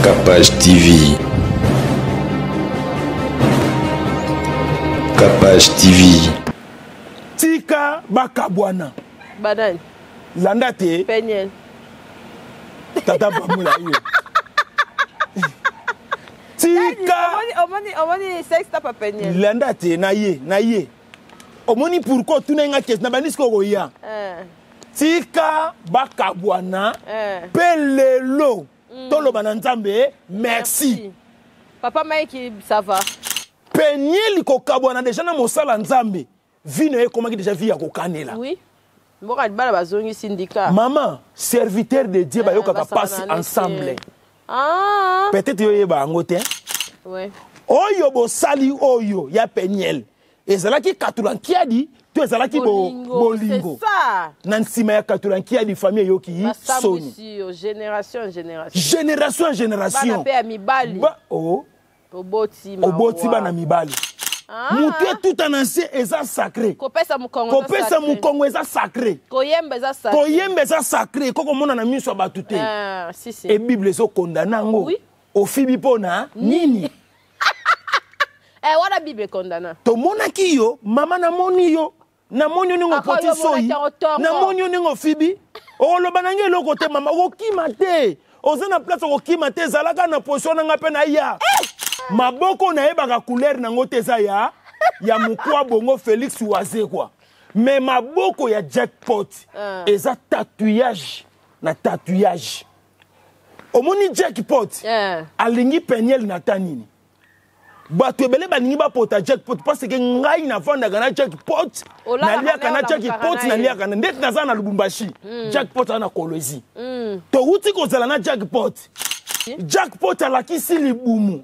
Capage TV. Capage TV. Tika bakabwana. Banani. Landa te. Peniel. Tata bamula yo. Tika. Omoni omoni sex tapa Peniel. Landa te na ye na ye. Omoni pourquoi otuna nga question na bandi sikoyo koya. Eh. Tika bakabwana Eh. pe lelo toloba na Nzambe merci. Merci. Papa Mike ça va. Peniel kokabwana deja na mosala Nzambe. Vie na ye ekomaki deja vie ya kokanela. Oui. Mboka libala bazongisi ndika. Maman, serviteur de Dieu bayokaka basangana pasi neti. ensemble. Ah. Peut-être yo yeba yango te. Ouais. Oyo bosali oyo ya Peniel ezalaki Katula Nkiadi to ezalaki bolingo. C'est ça. Na nsima ya Katula Nkiadi famille eyoki soni. Basambwisi yo génération en génération. Génération en génération. Bana pe ya mibali. Ba, oh. Oboti Oboti bana mibali. Ah. Mutu etuta na nse eza sacré. Kopesa mokongo. Kopesa mokongo eza sacré. Koyemba eza sacré. Koyemba eza sacré. Koko mona na miso ya bato te. Ah, si si. E Bible ezo condamner yango. Oui. Ofibi pona nini? Eh wana Bible condamna. Tomonaki yo, mama namoni yo. Namoni yo ndenge Ako opoti yo omonaki soyi. yango tongo. Namoni yo ndenge ofibi. Okoloba na ngai eloko te mama, okokima te. Oza na place okokima te, ezalaka na position na ngai mpe naya. Maboko nayebaka couleur nango te eza ya ya mokwa bongo Félix Wazekwa. Mais maboko ya jackpot eza tatouage na tatouage. Omoni jackpot alingi Peniel na ta nini? Bato ebele balingi bapota jackpot parce que ngai navandaka na jackpot, Olala naliaka na na ye, jackpot, olamukaka na ye. naliaka na ndeti naza na Lubumbashi. Jackpot aza na Kolwezi. Towuti kozala na jackpot. Jackpot alakisi libumu.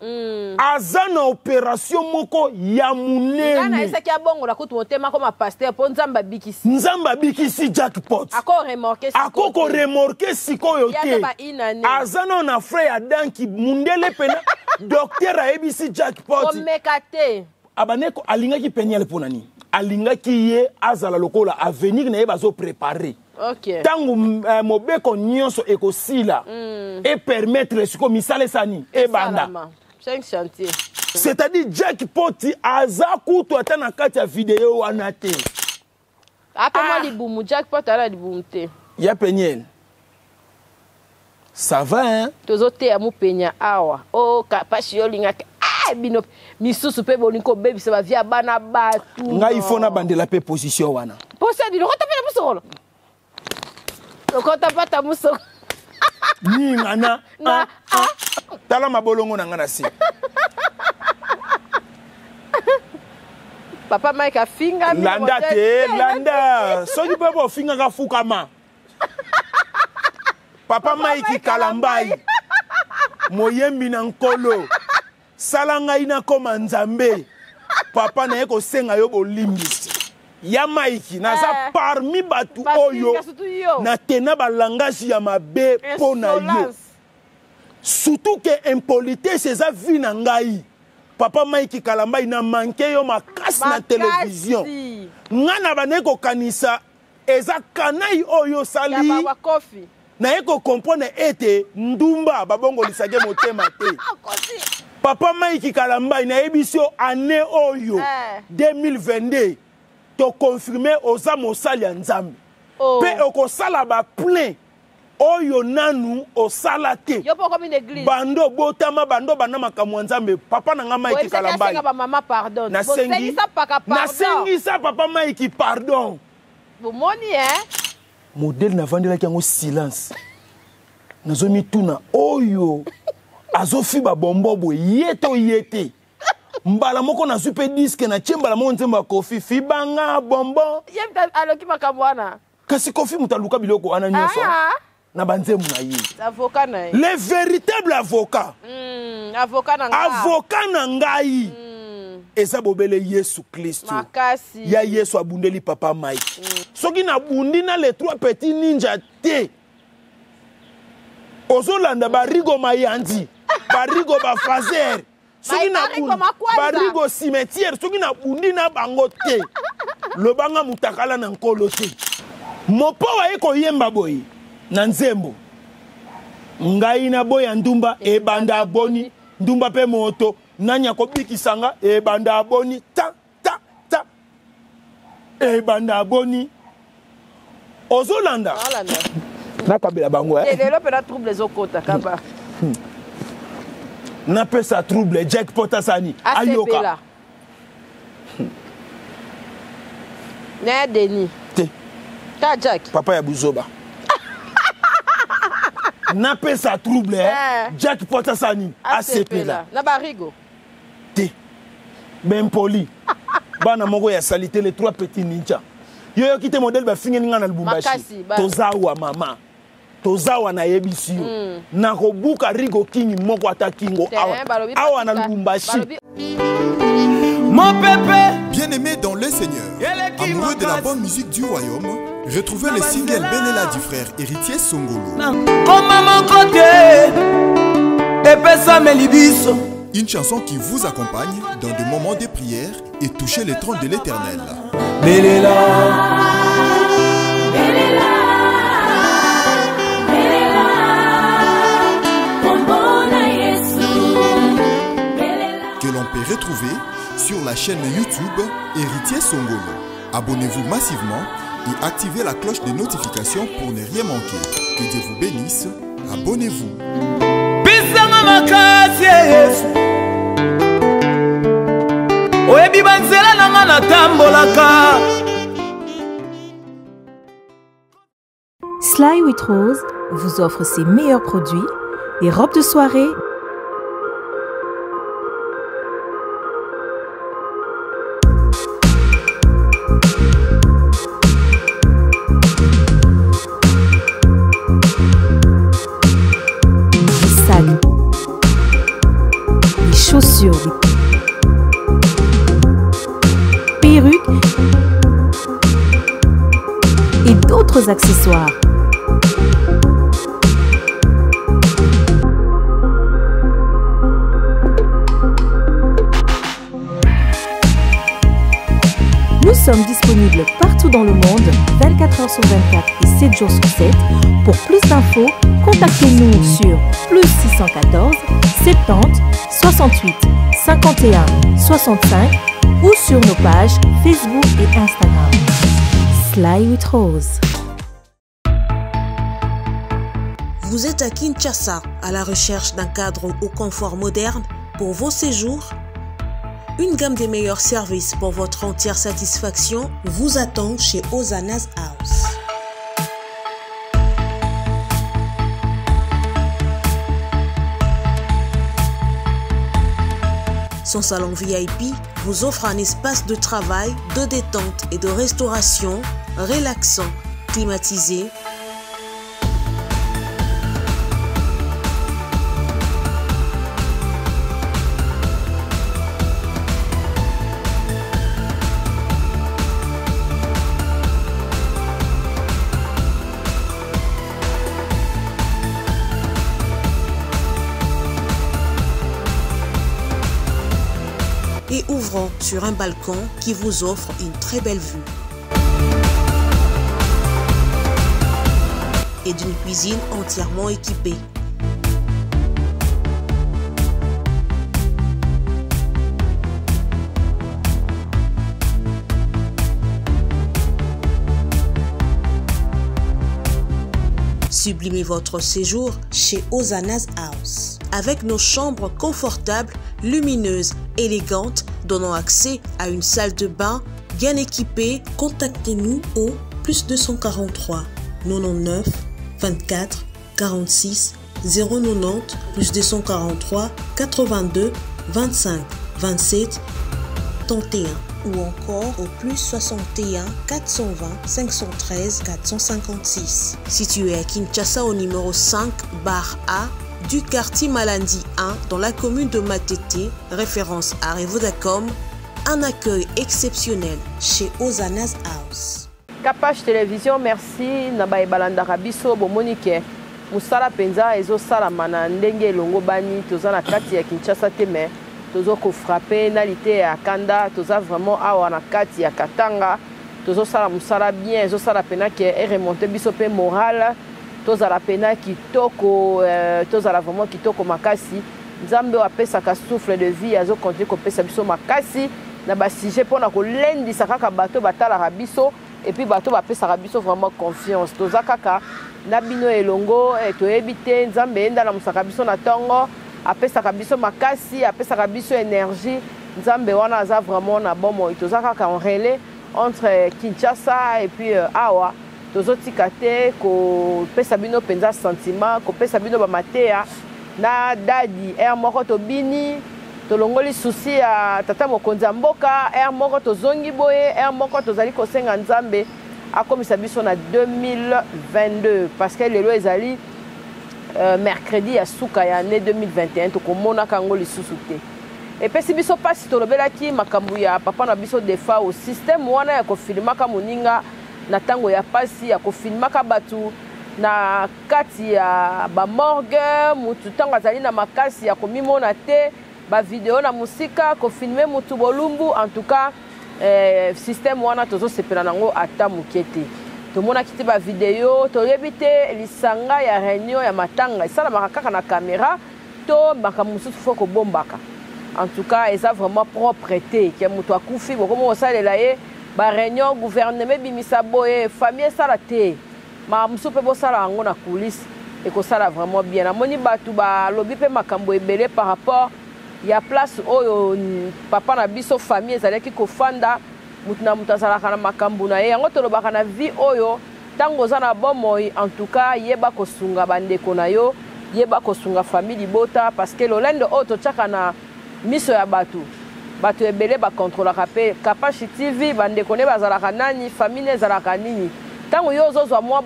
Aza na opération moko ya Nga monene. nayesaki abongola kutu motema koma pasteur mpo Nzambe abikisi. Nzambe abikisi jackpot. Ako remorquer sikoyo Ako ko te. remorquer sikoyo Ye te. aza ba inane. Aza nano na frais ya danki mundele pena docteur ayebisi jackpot. Komeka te. Abaneko alingaki Peniel pona nini? Alingaki ye azala lokola avenir na ye bazo préparer. OK. Tango mobeko nyonso ekosila e permettre siko misala esani ebanda. Salama. 5 chantiers. C'est-à-dire jackpot aza kutu ata na kati ya video wana te. Ape mwa libumu jackpot ala libumu te. Ya Peniel. Ça va hein? Tozoteya mupenya awa. Oh kapashi yo lingaka. Ah bino misusu pe bolingi kobebisa ba vie ya bana batu. Ngai faut na bandela pe position wana. Posa di lokota pe musokolo. Lokota pata musokolo. Ninga na Na, ah, ah. Tala mabolongo na nga na se. Papa Mike afinga mi Landa te, landa. Soki pe bo finga ka fukama. Papa Mike Kalambayi. Moyembi na nkolo. Sala ngai na koma Nzambe. Papa na ye kosenga yo bolimbisi. Ya Mike naza parmi batu Bafinga oyo surtout yo. na tena ba langage ya mabe mpo na yo. Insolence. Surtout que impolitesse eza vie na ngai. Papa Mike Kalambayi na manqué yo makasi na Makasi. télévision. Nga na bandaki kokanisa eza kanai oyo osali. Ya ba Kofi. Naye ko comprendre ete ndumba babongolisaki motema te. Kofi. Papa Mike Kalambayi nayebisi yo année oyo 2022 to confirmer oza mosali ya Nzambe. Oh. Pe okosala ba plein oyo nanu osala te. Yo poko mi église. Bando botama bando banda makambo ya Nzambe. Papa na nga Mike Boyebisaki Kalambayi. asenga ba mama pardon. Nasengi Bosengisa paka pardon. Nasengisa papa Mike pardon. Bomoni hein? Modèle navandelaki yango silence. Nazomituna oyo azofiba bombo boye ye to ye te. Mbala moko nazwi pe disque na tie mbala moko nzembo ya Kofi fibanga bonbon. Ye mta aloki makambo wana. Kasi Kofi moto aluka biloko wana nyonso. Ah. Na banzembo na ye. Avocat na ye. Le véritable avocat. Avocat na ngai. Avocat na ngai. Eza bobele Yesu Kristo. Makasi. Ya Yesu abundeli papa Mike. Soki nabundi na les trois petits ninja te. Ozolanda barigo mayandi, barigo ba fazer. Soki Ba na barigo bundi, makwanza. barigo cimetière, soki na bundi na bango te. Lobanga mutakala na nkolo te. Mopo aye koyemba boye na nzembo. Ngai naboya ndumba ebanda boni, ndumba mpe moto nani akobikisa nga ebanda boni, ta ta ta ebanda boni. Ozolanda nakabela bango eh? Lelo mpe na trouble ezokota kaba. Napesa trouble jackpot asani ayoka. Na Denis te. Ka Jack. Papa ya buzoba. Napesa trouble eh? Jackpot asani asepela. Na barigo. Te. Bempoli. Bana moko ya salité, les trois petits ninja. Yo yoki te modèle bafingeli nga na Lubumbashi. Tozawa mama. Tozawa nayebisi yo. Nakobuka Rigo King moko ata kingo awa. Awa na Lubumbashi. Mon pépé. Bien-aimé dans le Seigneur, amoureux de la bonne musique du royaume, retrouvez le single Belela du frère Héritier Songolo. Comme mon côté, une chanson qui vous accompagne dans des moments de prière et toucher le trône de l'Éternel. Belela. Que l'on peut retrouver sur la chaîne YouTube Héritier Songolo. Abonnez-vous massivement et activez la cloche de notification pour ne rien manquer. Que Dieu vous bénisse. Abonnez-vous. Pisanga makasi Yesu. Oyebi banzela na nga natambolaka. Sly with Rose vous offre ses meilleurs produits, des robes de soirée, des sacs, des chaussures, des perruques et d'autres accessoires. Nous sommes disponibles partout dans le monde, 24 heures sur 24 et 7 jours sur 7. Pour plus d'infos, contactez-nous sur plus 614 70 68 51 65 ou sur nos pages Facebook et Instagram. Sly with Rose. Vous êtes à Kinshasa, à la recherche d'un cadre au confort moderne pour vos séjours? Une gamme des meilleurs services pour votre entière satisfaction vous attend chez Osana's House. Son salon VIP vous offre un espace de travail, de détente et de restauration relaxant, climatisé. Et ouvrant sur un balcon qui vous offre une très belle vue. Et d'une cuisine entièrement équipée. Sublimez votre séjour chez Osana's House. Avec nos chambres confortables, lumineuses, élégantes, donnant accès à une salle de bain bien équipée, contactez-nous au plus 243 99 24 46 090 plus 243 82 25 27 31 ou encore au plus 61 420 513 456. Situé à Kinshasa au numéro 5 bar A du quartier Malandi 1 dans la commune de Matete, référence à Revodacom, un accueil exceptionnel chez Osana's House. Kapash Télévision, merci na baye balandaka biso bomoni ke mosala mpenza ezosalama na ndenge elongo bani toza na kati ya Kinshasa te mais tozo kofrappe na liteya ya kanda, toza vraiment awa na kati ya Katanga, tozosala mosala bien, ezosala mpena ke eremonte biso mpe morale. Tozala pena kitoko, euh, tozala vraiment kitoko makasi. Nzambe oyo apesaka souffle de vie azo continuer kopesa biso makasi na ba sujet pona kolendisa kaka bato batalaka biso et puis bato bapesaka biso vraiment confiance. Toza kaka na bino elongo, eh, toyebi te Nzambe ye nde alamusaka biso na ntongo, apesaka biso makasi, apesaka biso énergie. Nzambe wana aza vraiment na bomoi. Toza kaka en relais entre Kinshasa et puis euh, awa tozotika te kopesa bino mpenza sentiment, kopesa bino bamateya na dadi. Heure moko tobini, tolongoli souci ya tata mokonzi ya mboka, heure moko tozongi boye, heure moko tozali kosenga Nzambe akomisa biso na 2022, parce que lelo ezali mercredi ya suka ya année 2021, tokomonaka yango lisusu te. Epesi biso mpasi, tolobelaki makambo ya papa na biso Defao, système wana ya kofilmaka moninga na ntango ya mpasi, ya kofilmaka bato na kati ya bamorgue, mutu ntango azali na makasi ya komimona te, bavideo na mosika, kofilme mutu bolumbu. En tout cas, système wana tozosepela nango ata moke te. Tomonaki te bavideo, toyebi te lisanga ya réunion ya matanga esalamaka kaka na caméra to makambo mosusu fo kobombaka. En tout cas, eza vraiment propre te ke moto akufi bokomi kosalela ye ba réunion, gouvernement ebimisa boye, famille esala te, makambo mosusu mpe bosala yango na coulisse, ekosala vraiment bien. Namoni bato balobi mpe makambo ebele par rapport ya place oyo papa na biso famille ezalaki kofanda. Moto na moto azalaka na makambo na ye, yango tolobaka na vie oyo, ntango oza na bomoi, en tout cas yeba kosunga bandeko na yo, yeba kosunga famille libota, parce que lolendo oyo totiaka na miso ya bato, bato ebele bakontrolaka mpe Kapashi TV, bandeko ne bazalaka nani, famille ne ezalaka nini. Ntango yo ozozwa mwa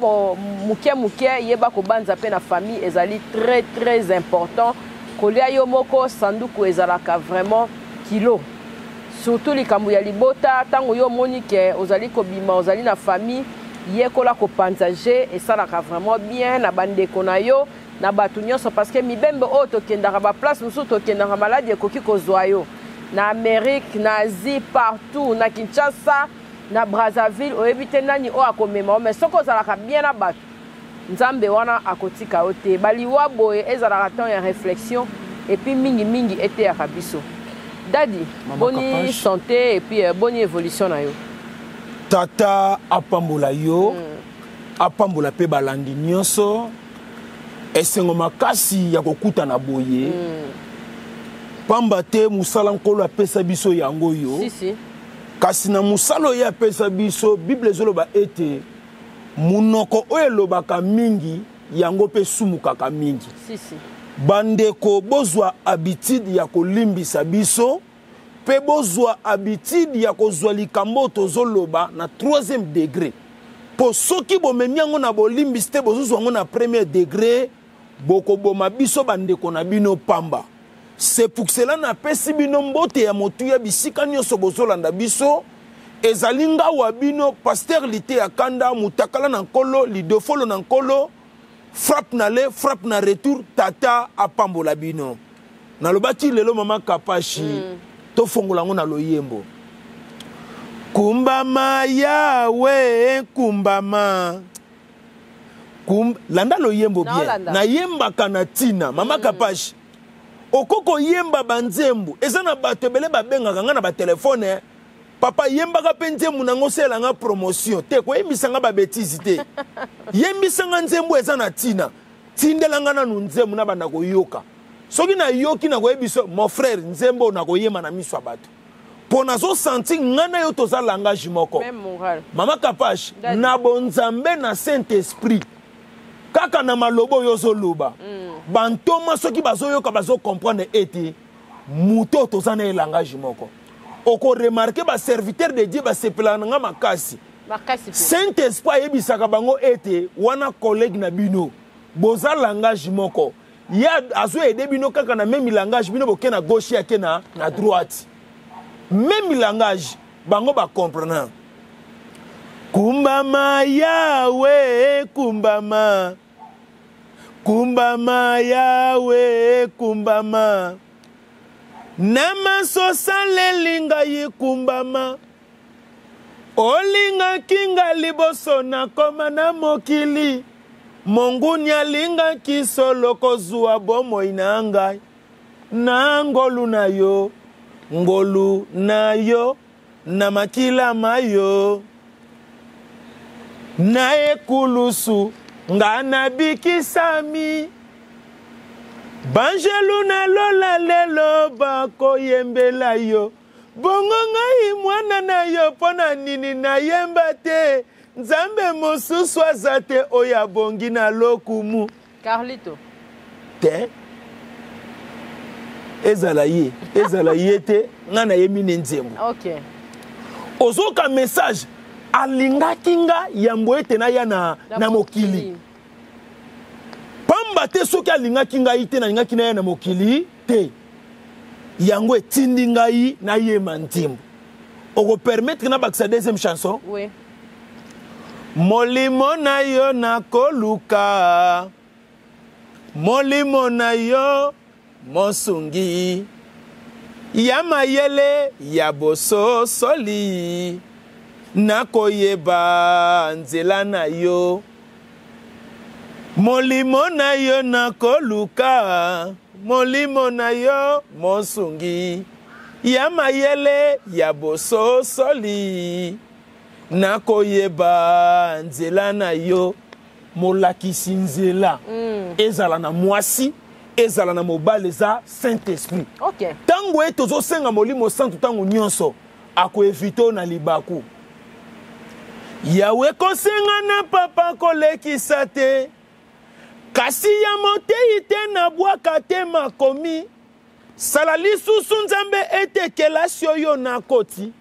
moke moke, yeba kobanza mpe na famille, ezali très très important. Kolia yo moko sanduku ezalaka vraiment kilo, surtout likambo ya libota. Ntango yo omoni ke ozali kobima, ozali na famille, yekola kopanza je, esalaka vraiment bien na bandeko na yo, na bato nyonso, parce que mibembe oyo tokendaka, baplace mosusu tokendaka, maladi ekoki kozwa yo na Amérique, na Asie, partout, na Kinshasa, na Brazzaville, oyebi te nani oyo akomema yo. Mais soki ozalaka bien na bato, Nzambe wana akotika yo te. Baliwa boye ezalaka temps ya réflexion, et puis mingi mingi eteyaka biso. Dadi, Mama boni Kapash. santé et puis boni évolution na yo. Tata apambola yo, apambola mpe balandi nyonso. Esengo makasi ya kokutana boye, pamba te mosala Nkolo apesa biso yango yo. Si, si. Kasi na mosala oyo apesa biso, Bible ezoloba ete monoko oyo elobaka mingi, yango mpe esumukaka mingi. Si, si. Bandeko, bozwa habitude ya kolimbisa biso, mpe bozwa habitude ya kozwa likambo oyo tozoloba na 3e degré. Po soki bomemi yango na bolimbisi te, bozozwa yango na premier degré, bokoboma biso bandeko na bino pamba. C'est pour cela napesi bino mbote ya motuya bisika nyonso bozolanda biso. Ezali ngawa bino pasteur Liteya Kanda, mutakala na nkolo, lidofolo na nkolo, frappe na le, frappe na retour, tata apambola bino. Nalobaki lelo mama Kapashi, tofongola yango na loyembo. Kumbama Yahweh, kumbama. Landa loyembo bien. Naolanda. Nayembaka na tina, mama Kapashi. Okoko yemba banzembo, eza na bato ebele babengaka nga na ba telefone. Papa yembaka pe nzembo nango, osala nga promotion te, koyembisa nga ba bêtise te. Yembisa nga nzembo eza na tina. Tindela nga nanu nzembo na banda koyoka. Soki nayoki na koyebisa mon frère nzembo na koyema na miso ya bato. Po nazo sentir nga na yo toza langage moko. Même moral. Mama Kapash, Dadi. na bonzambe na Saint-Esprit. Kaka na malobo yo ozoloba. Bantoma soki bazoyoka bazo comprendre ete moto toza na ye langage moko. Oko remarquer ba serviteur de Dieu ba sepelaka na nga makasi. Makasi pe. Saint-Esprit ayebisaka bango ete wana collègue na bino boza langage moko. Ya azo aider bino kaka na même langage, bino boke na gauche ya ke na droite. Même langage bango ba comprendre. Kumbama Yahweh, kumbama. Kumbama Yahweh, kumbama. Namaso saleli ngai kumbama. Olingaki nga liboso nakoma na mokili. Monguni alingaki solo kozua bomoi na ngai na ngolu na yo, ngolu na yo, na makila ma yo. Na ekulusu nga nabikisami. Banjelu na lola lelo bakoyembela yo. Bongo ngai mwana na yo mpo na nini nayemba te? Nzambe mosusu aza te oyo abongi na lokumu. Carlito. Te. Ezala ye, ezala ye te, ngai nayembi nde nzembo. Okay. Ozoka message alingaki nga yambo ete naya na, na, na mokili. mokili. Pamba te soki alingaki ngai te nalingaki naya na mokili te. Yango etindi ngai nayema nzembo. Okopermettre nabakisa deuxième chanson? Oui. Molimo na yo nakoluka, molimo na yo mosungi ya mayele ya bososoli, nakoyeba nzela na yo. Molimo na yo nakoluka, molimo na yo mosungi ya mayele ya bososoli, nakoyeba nzela na yo. Molakisi nzela ezala na mwasi ezala na mobali eza Saint-Esprit. Okay. Tango ye tozosenga Molimo Santu tango nyonso akoevite oyo na libaku. Yawe kosenga na papa kolekisa te, kasi ya moteyi te nabwaka te makomi. Sala lisusu Nzambe ete kelasi oyo nakoti,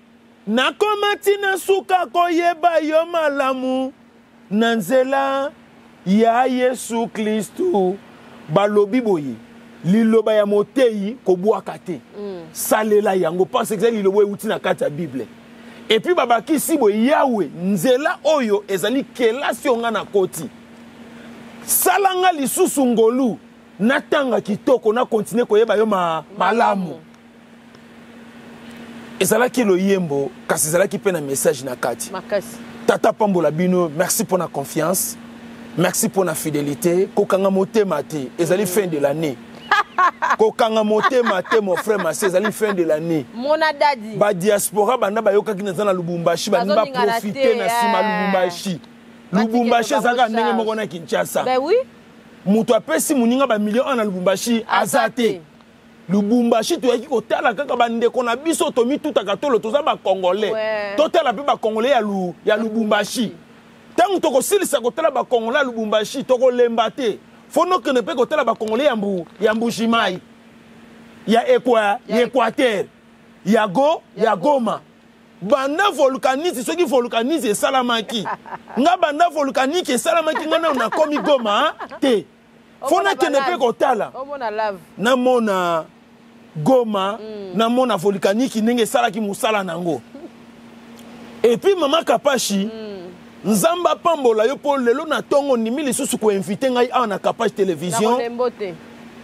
nakoma ti na suka koyeba yo malamu na nzela ya Yesu Klistu. Balobi boye, liloba ya moteyi kobwaka te, salela yango, parce que ezali liloba oyo euti na kati ya Bible. Et puis babakisi boye, Yawe, nzela oyo ezali kelasi oyo nga nakoti, sala nga lisusu ngolu natanga kitoko, na continuer koyeba yo malamu. Ezalaki loyembo, kasi ezalaki pe na message na kati. Makasi. Tata pambola bino, merci pour la confiance, merci pour la fidélité. Kokanga motema te, ezali fin de l'année. Kokanga motema te, mon frère, ma sœur, ezali fin de l'année. Mona daddy. Ba diaspora banda bayokaki na za na Lubumbashi, ba Bazoningana profiter te, na sima Lubumbashi. Lubumbashi ezalaka ndenge moko na Kinshasa. Ben oui. Moto apesi moninga ba million na Lubumbashi aza te. Lubumbashi toyaki kotala kaka bandeko na biso tomitutaka tolo toza ba Congolais. Ouais. Totala pe ba Congolais ya Lubumbashi. Tango tokosilisa kotala ba Congolais ya Lubumbashi tokolemba te. Faut nokende pe kotala ba Congolais ya mbu, ya Mbujimayi. Ya Ekwa, ya Équateur. Ya Go, ya Goma. Banda volcaniste, soki volcaniste esalamaki. Nga banda volcanique esalamaki nga nanu nakomi Goma te. Faut nakende pe kotala. Omona lave. Namona Goma, namona volcanique ndenge esalaki mosala nango. Et puis Mama Kapashi, Nzambe apambola yo po lelo na tongo ndimi lisusu ko inviter ngai awa na Kapashi Télévision. Nakolembo te.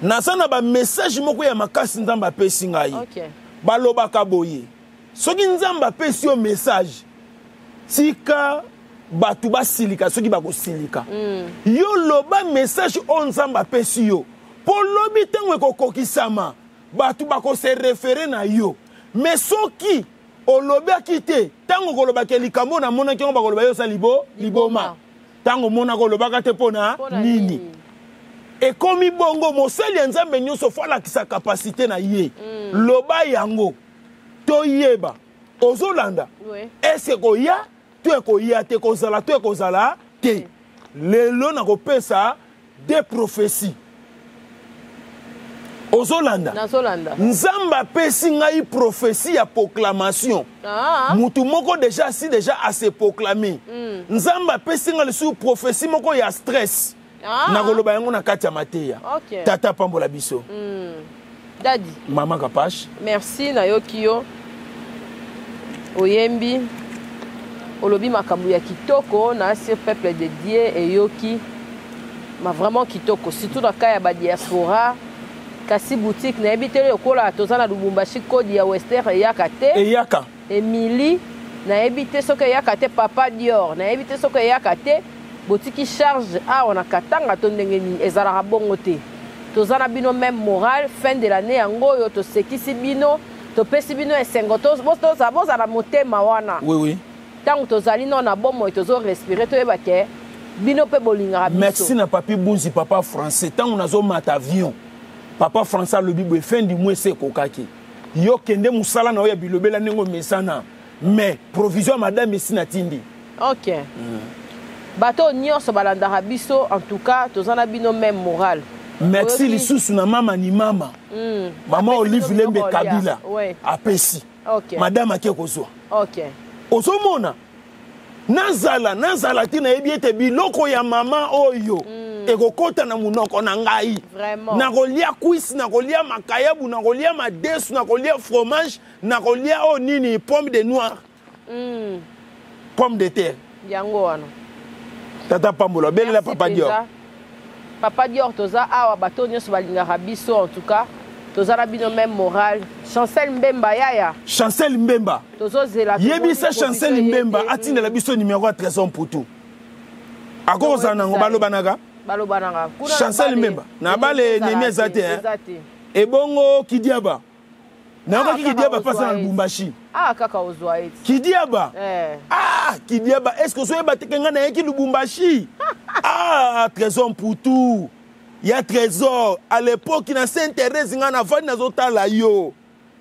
Naza na ba message moko ya makasi Nzambe apesi ngai. Okay. Balobaka boye. Soki Nzambe apesi yo message, tika bato basilika soki bakosilika. Yo loba message oyo Nzambe apesi yo. Po lobi ntango ekokokisama, bato bakose référer na yo. Mais soki olobaki te, ntango okolobaka likambo oyo namonaki yango, bakoloba yo oza liboma. Ntango omonaka olobaka te mpo na Mpona nini? nini? Ekomi bongo, mosali ya Nzambe nyonso fo alakisa capacité na ye. Loba yango, toyeba. Ozolanda? Oui. Est-ce koya to ekoya te, kozala to ekozala te. Lelo nakopesa deux prophéties. Ozolanda? Nazolanda. Nzambe apesi ngai prophétie ya proclamation. Mutu moko déjà si déjà a se proclamer. Nzambe apesi ngai lisusu prophétie moko ya stress. Nakoloba yango na kati ya mateya. Okay. Tata pambola biso. Daddy. Mama Kapash. Merci nayoki yo. Oyembi. Olobi makambo ya kitoko na sur peuple de Dieu eyoki. Ma vraiment kitoko surtout na cas ya ba diaspora. Kasi boutique na yebi te lokola toza na Lubumbashi code ya Western eyaka te. Eyaka. Emily na yebi te soki eyaka te, Papa Dior na yebi te soki eyaka te. Botiki charge awa na Katanga to ndenge nini? Ezalaka bongo te. Toza na bino meme morale, fin de l'annee yango oyo tosekisi bino, topesi bino esengo, bozala motema wana. Oui, oui. Tango tozali nano na bomoi, tozo respirer, toyeba ke bino pe bolingaka biso. Merci na Papy Bunzi, papa français. Tango nazo mata avion, papa français alobi boye fin du mois ese ekokaki. Yo kende musala na yo ya bilobela ndenge omesana. Mais provision ya madame esi natindi. Ok. Bato oyo nyonso balandaka biso, en tout cas, toza na bino même morale. Merci lisusu na mama ni mama. Mama Apesi Olive bino Lembe biloko ya kolia. Kabila. Ouais. Apesi. Ok. Madame ake kozwa. Ok. Ozomona? Nazala, nazala te nayebi ete biloko ya mama oyo ekokota na munoko na ngai. Vraiment. Nakolia cuisse, nakolia makayabu, nakolia madesu, nakolia fromage, nakolia oyo nini, pomme de noir. Pomme de terre. Yango wana. Tata Pambola, belela Merci Papa Dior. Penza. Papa Dior toza awa bato nyonso balingaka biso en tout cas. Toza na bino même morale. Chancel Mbemba yaya. Chancel Mbemba. Tozozela, tomoni Yebisa provision Chancel ye Mbemba te. atindela biso numéro ya Trésor Mputu. Akokozala Tokoyebisa nango ye. balobanaka. Balobanaka. Kuna na Chancel bale, Mbemba. Na enemi bale ezala enemi eza te, te, hein. eza te. Ebongo Kidiaba. Nayokaki Ah, kaka Kidiaba pasa na ozwa ye. Lubumbashi. Ah, kaka ozwa ye. Kidiaba. Eh. Ah, Kidiaba, est-ce que ozoyeba te ke nga nayaki Lubumbashi? Ah, Trésor Mputu. Ya Trésor, à l'époque na Sainte-Thérèse nga na vandi nazotala yo.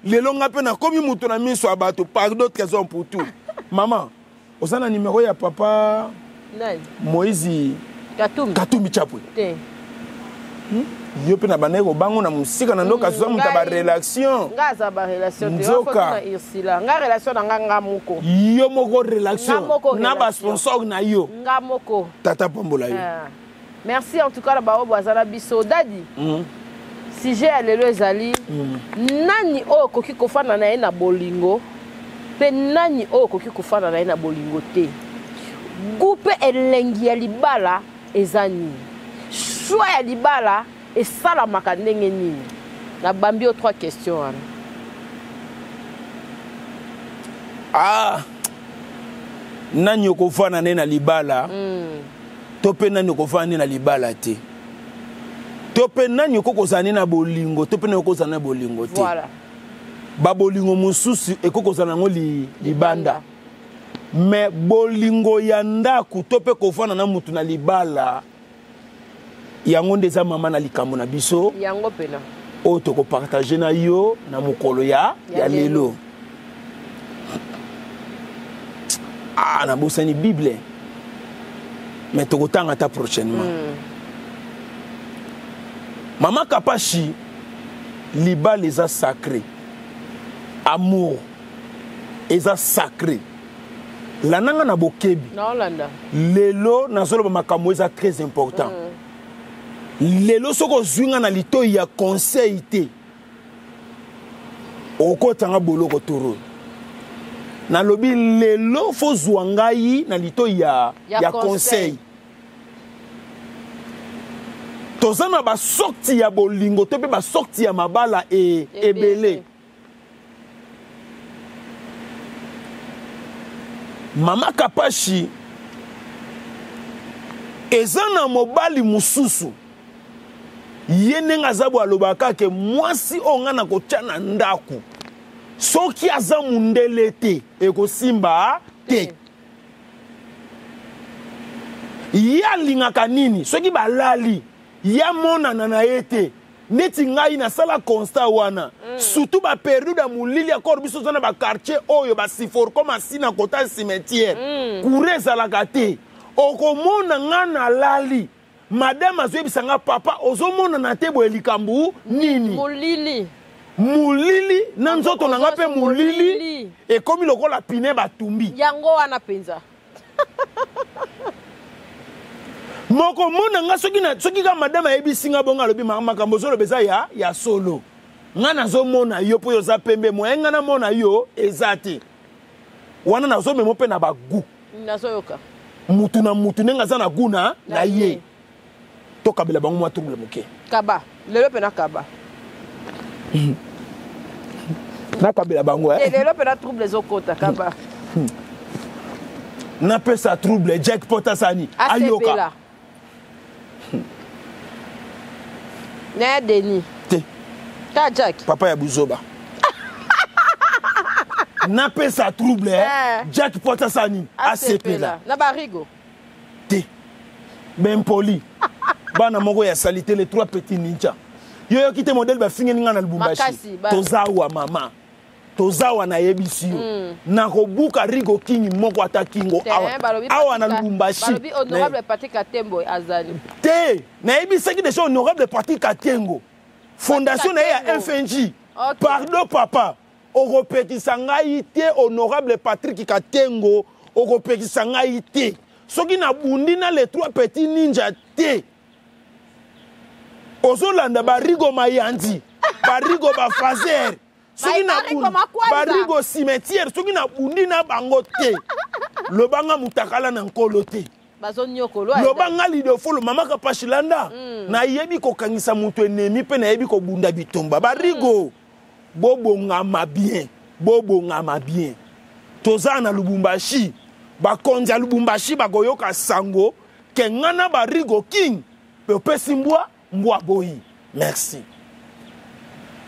Lelo nga pe nakomi moto na miso ya bato, pardon Trésor Mputu. Maman, oza na numéro ya papa Nani? Moïse Katumbi. Katumbi Chapwe. Te. Yo pe na bandaki kobango na mosika na ndoka aza moto ya ba relation. Nga aza ba relation te. Nzoka. Nzoka. Na Ursula. Nga relation na nga nga moko. Yo moko relation. Nga moko Na ba relation. sponsor na yo. Nga moko. Tata pambola yo. Ah. Merci en tout cas na baoyo bazala biso. Daddy. Sujet ya lelo ezali nani oyo okoki kofanda na ye na bolingo pe nani oyo okoki kofanda na ye na bolingo te. Goût pe elengi ya libala eza nini? Choix ya libala esalamaka ndenge nini? Nabambi yo 3 questions wana. Ah, nani okofanda na ye na libala? To pe nani okofanda na ye na libala te? To pe nani okoki kozala na ye na bolingo? To pe nani okoki kozala na bolingo te? Voilà. Ba bolingo mosusu ekoki kozala nango libanda. Mais bolingo ya ndako to pe kofanda na mutu na libala, yango nde eza mama na likambo na biso. Yango pena. Oyo tokopartage na yo na mokolo Ya ya lelo. lelo. Ah, nabosani Bible. Mais tokotanga ata prochainement. Mama Kapashi, libala eza sacré. Amour eza sacré. Lananga na bokebi. Naolanda. Lelo nazoloba makambo eza très important. Lelo soko ozwi nga na litoyi ya conseil te, okotanga boloko toro. Nalobi lelo fo zwa ngai na litoyi Ya ya conseil. conseil. Toza na ba sorti ya bolingo to pe ba sorti ya mabala Ebele. ebele. Mama Kapashi eza na mobali mosusu ye ndenge aza bo alobaka ke mwasi oyo nga nakotia na ndako soki aza mundele te ekosimba te. Ye alingaka nini soki balali ya monana na ye te. Neti ngai nasala constat wana. Surtout ba période ya molili ya corps biso na ba quartier oyo ba siforco masina kota cimetière. Courant ezalaka te. Okomona nga nalali. Madame azoyebisa nga papa ozomonana te boye likambo nini? Molili. Molili na nzoto na nga pe Ozo molili molili. ekomi lokola pine batumbi. Yango wana penza. Moko mona nga soki na, soki ka madame ayebisi nga bongo alobi makambo ozoloba eza ya solo. Nga nazomona yo po yo oza pembe, moyen nga namona yo eza te. Wana nazomema mpe na ba goût. Nazoyoka. Mutu na mutu ndenge aza na goût na Na ye. ye. Tokabela bango mwa trouble moke. Kaba, lelo pe na kaba. Nakabela bango, eh. Te, lelo pe na trouble ezokota, kaba. Napesa trouble jackpot asani ayoka. Na Denis. Te. Ka Jack. Papa ya buzoba. Napesa trouble eh. Jackpot asani asepela. Na barigo. Te. Bempoli. Bana moko ya salite les trois petits ninja. Yo yoki te modèle bafingeli nga na Lubumbashi. Tozawa mama. Tozawa nayebisi yo. Nakobuka Rigo King moko ata kingo awa. Awa na Lubumbashi. Balobi honorable Patrick Katembo azali. Te, nayebisaki déjà honorable Patrick Katengo. Fondation na ye ya FNG. Okay. Pardon papa, okopekisa ngai te honorable Patrick Katengo, okopekisa ngai te. Soki nabundi na les trois petits ninja te. Ozolanda barigo mayandi, barigo bafazer. Soki na barigo cimetière, soki na bundi na bango te. Lobanga mutakala na nkolo te. Lobanga lidofolo mama Kapashilanda. Nayebi kokangisa mutu ennemi pe nayebi kobunda bitumba. Barigo bobongama bien, bobongama bien. Toza na Lubumbashi, bakonzi ya Lubumbashi bakoyoka sango ke nga na barigo king pe opesi mbwa mbwa boyi. Merci.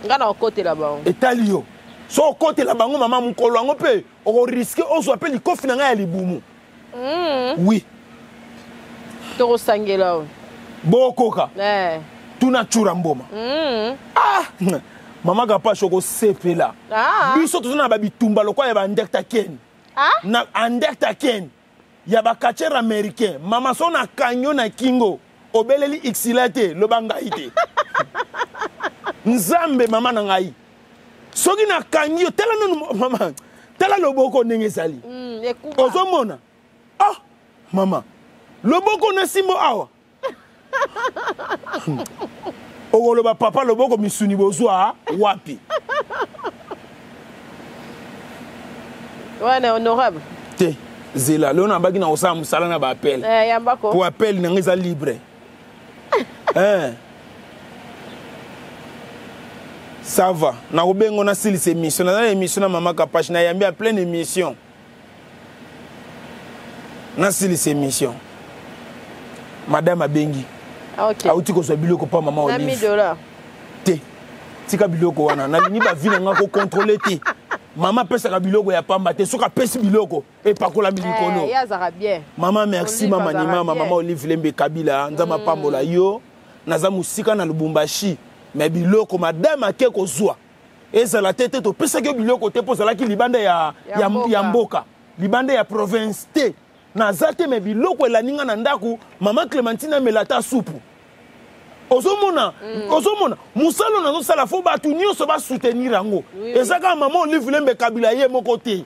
Nga na okotela bango. Etali yo. So okotela bango mama mukolo yango pe okoriske ozwa pe likofi na ngai ya libumu. Oui. Tokosangela oyo. Bokoka. Tuna chura mboma. Ah! Mama Kapash okosepela. Biso toza na ba bitumba lokwa ya ba Undertaker. Na Undertaker ya ba catcheur américain. Mama so na kanyo na kingo obeleli xila te loba ngai te. Nzambe mama na ngai. Soki na kangi yo tala nanu mama. Tala loboko ndenge ezali. Ozomona? Ah mama. Loboko na simbo awa. Okoloba papa loboko misuni bozwa wapi? Wana honorable. Te. Zela leo nabaki na kosala mosala na ba appel. Yambako. Po appel nanga eza libre. Ça va. Na kobengo na silisa émission. Na émission na mama Kapash na yambi en pleine émission. Na silisa émission. Madame abengi. Okay. Auti kozwa biloko pa mama Olive. Na Te. Tika biloko wana. Na lingi ba vie na nga ko contrôler te. Mama pesaka biloko ya pamba te. Soka pesi biloko epakola milikolo. Eh, yazaka bien. Mama merci Olive mama ni azalaka mama bien. mama Olive Lembe Kabila nzama pambola yo. Naza musika na Lubumbashi. Mais biloko madame ake kozwa. Ezala te te topesaki yo biloko te po ozalaki libanda Ya mboka. ya mboka. Libanda ya province te. Naza te mais biloko elandi nga na ndako, mama Clémentine amela ata supu. Ozomona, ozomona, mosala oyo nazosala fo bato nyonso ba soutenir yango. Oui, oui. Eza kaka mama Olive Lembe Kabila ye moko te.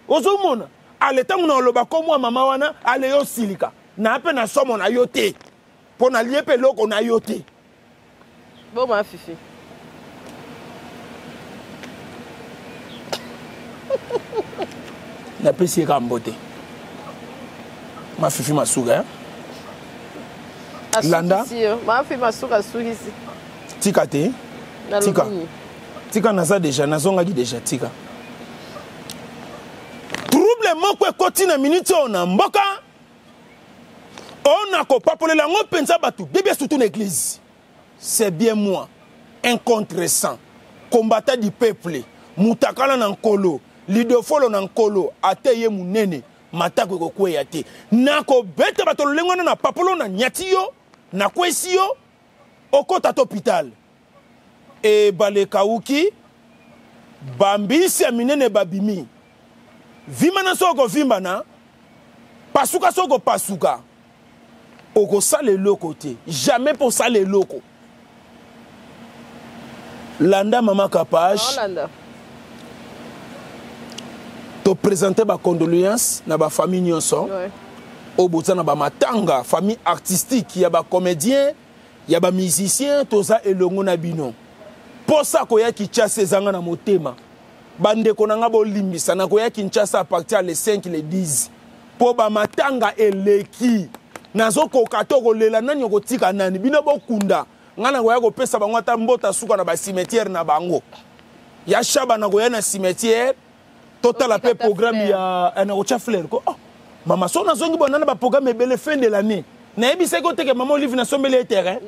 Ozomona, ale ntango na oloba komwa mama wana, ale yo silika. Na pe na somo na yo te. Po na lie pe eloko na yo te. Bon, ma fifi. Napesi ye kaka mbote. Ma fifi masuka, hein? Landa. Ma fifi masuka sukisi. Tika te. Nalobi Tika. nini? Tika naza déjà, nazongaki déjà, tika. Trouble moko ekoti na minute oyo na mboka. On a kopapolela yango mpenza bato bebe surtout na église. C'est bien moi, un contresens, combattant du peuple, mutakala na nkolo, lidofolo na nkolo, ate ye munene, matako ekokweya te. Nakobeta bato lolenge wana na papolo na nyati yo, na kwesi yo, okota to hôpital. Ebale kauki, bambisi ya minene babimi. Vimba na soko vimba na, pasuka soko pasuka. Okosala eloko te. Jamais pour sala eloko. Landa mama Kapash. Landa. To présenter ba condoléances na ba famille nyonso. Ouais. Oyo boza na ba matanga, famille artistique, ya ba comédien, ya ba musicien, toza elongo na bino. Posa koya Kinshasa ezanga na motema. Bandeko na nga bolimbisa na koya Kinshasa à partir le 5 le 10. Po ba matanga eleki. Nazokoka to kolela nani okotika nani bino bokunda. Nga na koya kopesa bango ata mbota suka na ba cimetière na bango. Ya Shaba na koya na cimetière. Totala pe Otika ta programme fleur. ya, na kotia fleur ko. Oh. Mama, so nazongi bona na baprogramme ebele fin de l'année. Nayebisaki oteke mama Olive nasombeli ye terrain.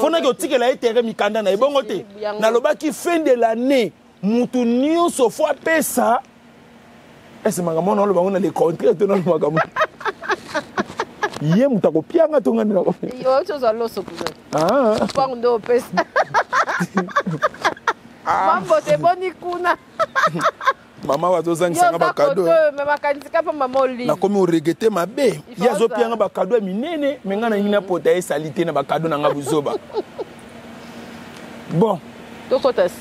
Fo naki otikela ye terrain, mikanda na ye bongo te. Nalobaki fin de l'année mutu nyonso fo apesa ese makambo wana. Oloba ngo na le contraire to nalo makambo ye moto akopianga to ngani? Ozwa loso kuna mpango nde opesa mambote eboni kuna. Mama bazozangisanga bacadeau. Nakomi oregretter mabe. Ye azopianga bacadeau ya minene, me ngai nalingi napota ye esali te na bacadeau na nga buzoba. Bon,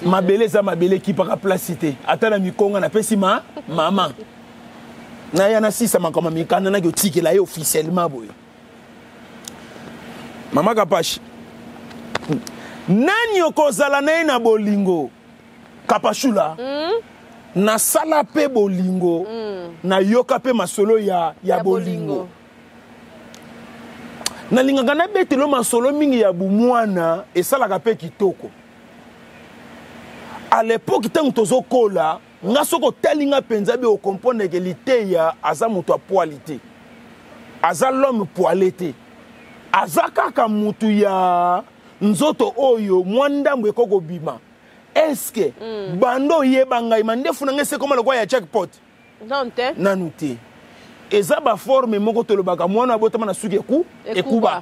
mabele eza mabele, ekipaka place te. Ata na mikonga napesi ma mama naya nasisa makambo ya mikanda, naki otikela ye officiellement boye. Mama Kapashi, nani okozala na ye na bolingo? Kapashula, nasala mpe bolingo, nayoka mpe masolo ya bolingo. Nalingaka nabetelo masolo mingi ya bumwana, esalaka mpe kitoko. À l'époque, ntango tozokola, nga soki otali nga mpenza be, ocomprendre ke liteya aza moto apoili te, aza l'homme poilé te, aza kaka motu ya nzoto oyo mwa ndambo ekoki kobima. Est-ce bando oyeba ngai, mandefu na ngai esekoma lokola ya jackpot? Non te. Nanu te. Eza baforme moko tolobaka mwana abotama na suki eku ekuba.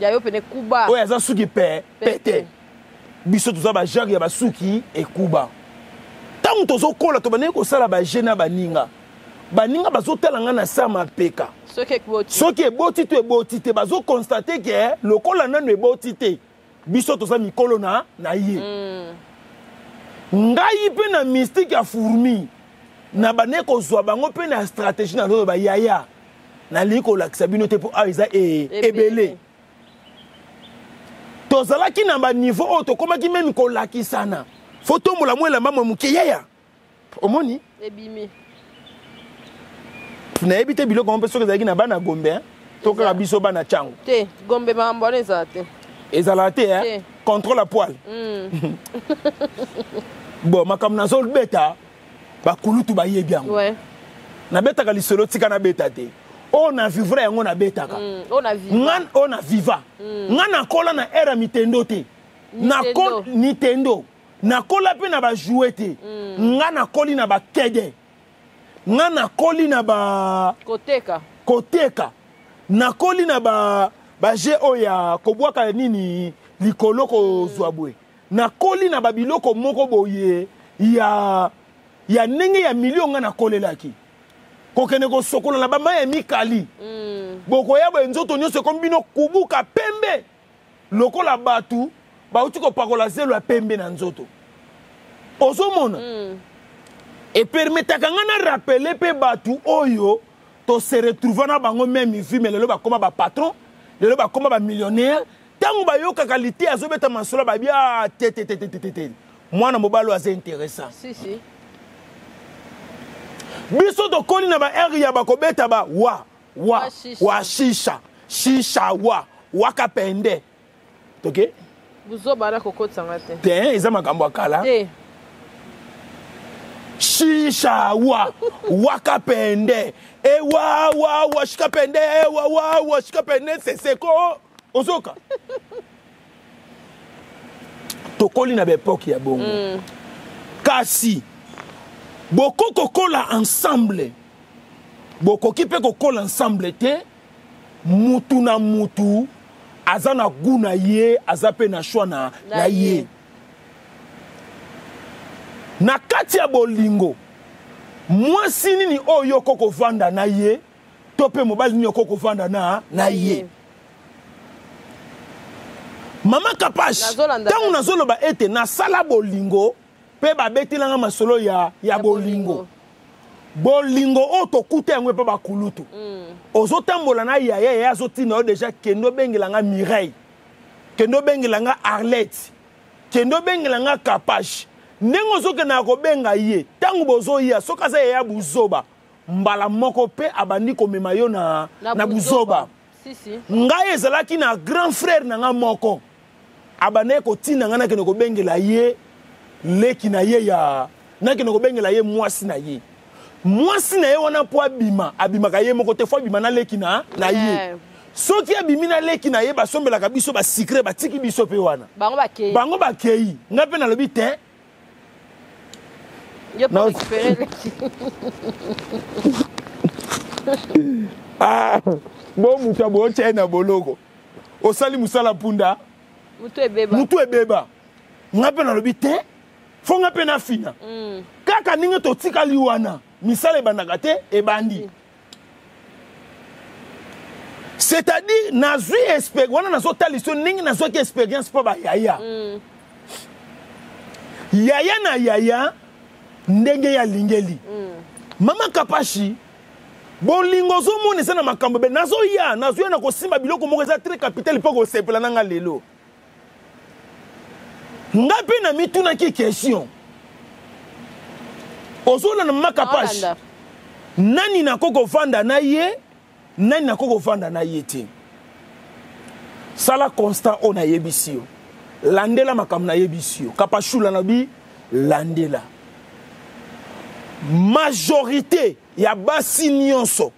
Ya yo pene kuba. Oyo aza suki pe pete, biso toza bagenre ya basuki ekuba. Ntango tozokola, tobandaki kosala baje na baninga. Baninga bazotala ngai na sa mapeka, soki eboti to eboti te. Bazoconstater ke lokola nanu eboti te, biso toza mikolo na ye. Ngai mpe na mystique ya fourmi na bande kozwa bango mpe na stratégie. Nazoloba, yaya, nalingi kolakisa bino te mpo awa eza ebele. Tozalaki na baniveau oyo tokomaki même kolakisana. Fo tombola mwa elamba mwa moke, yaya, omoni? Ebimi. Nayebi te biloko yango mpe soki ezalaki na bana Gombe to kaka biso bana Ntango. Te, Gombe makambo wana ezala te. Ezalaka te, eh? Contrôle à poil. Bon, makambo nazobeta, bakulutu bayebi yango. Nabetaka lisolo, tika nabeta te. Oyo na vivre yango nabetaka. Oyo na viva. Nga nakola na ère ya mitendo te, Nintendo. Nakola mpe na bajouets te. Nga nakoli na bakede, nga nakoli na ba koteka. Koteka. Nakoli na ba bajeux oyo ya kobwaka nini likolo, kozwa boye. Nakoli na babiloko moko boye ya ndenge ya milio. Nga nakolelaki kokende kosokola na bamai ya mikali. Bokoya boye, nzoto nyonso ekomi bino kubuka pembe lokola bato bauti kopakola zelo ya pembe na nzoto. Ozomona, epermettaka nga na rappeler mpe bato oyo tose retrouver na bango même vie, mais lelo bakóma bapatron, lelo bakóma bamillionnaire. Ntango bayokaka lite azobeta masolo, babi: "A te te te te te te, mwana mobali oyo aza intéressant." Si si. Biso tokoli na baere ya bakobeta ba wa wa wa shisha shisha wa wakapende toke. Buzoba na kokotisanga te. Te, eza makambo ya kala. Te. Shisha wa wakapende ewa wa wa shikapende ewa wa wa shikapende seseko. Ozoka, tokoli na baépoque ya bongo. Kasi bokoki kokola ensemble, bokoki mpe kokola ensemble te. Mutu na mutu aza na goût na ye, aza mpe na choix na ye. Na kati ya bolingo, mwasi nini oyo oko kovanda na ye to mpe mobali nini oko kovanda na ye? Mama Kapash, ntango nazoloba ete nasala bolingo mpe babetelanga masolo ya bolingo, bolingo oyo tokuta yango epa bakulutu. Ozotambola na yaya, yaya azotinda yo déjà: "Kende obengela nga Mireille, kende obengela nga Arlette, kende obengela nga Kapash." Ndenge ozokendaka kobenga ye, ntango bozoya, soki aza yaya buzoba, mbala moko mpe abandi komema yo na buzoba. Si, si. Ngai ezalaki na grand frère na nga moko, abandaki kotinda ngai nakende kobengela ye leki na ye, ya nakende kobengela ye mwasi na ye. Mwasi na ye wana mpo abima, abimaka ye moko te, fo abima na leki na, na ye. Yeah. Soki abimi na leki na ye, basombelaka biso ba sucre, batiki biso mpe wana. Bango bakei. Bango bakei. Ngai mpe nalobi te. Yo mpo récupérer leki. Ah, bo moto ya bootya ye na boloko. Osali mosala punda. Mutu ebeba. Mutu ebeba. Ngai mpe nalobi te. Fo ngai mpe nafina. Kaka ndenge totikali wana, misala ebandaka te, ebandi. C'est-à-dire, nazwi expérience, wana nazotalisa yo ndenge nazwaki expérience mpo ba yaya. Yaya na yaya, ndenge ya lingeli. Mama Kapashi, bolingo ozomona eza na makambo ebele. Nazoya, nazoya na kosimba biloko moko eza très capital mpo kosepela na nga lelo. Nga mpe na mitunaki question. Ozolanda Mama Kapashi? Nani nako kovanda na ye, nani nako kovanda na ye te. Sala constat oyo nayebisi yo. Landela makambo nayebisi yo. Kapashula na bi landela. Majorité ya basi nyonso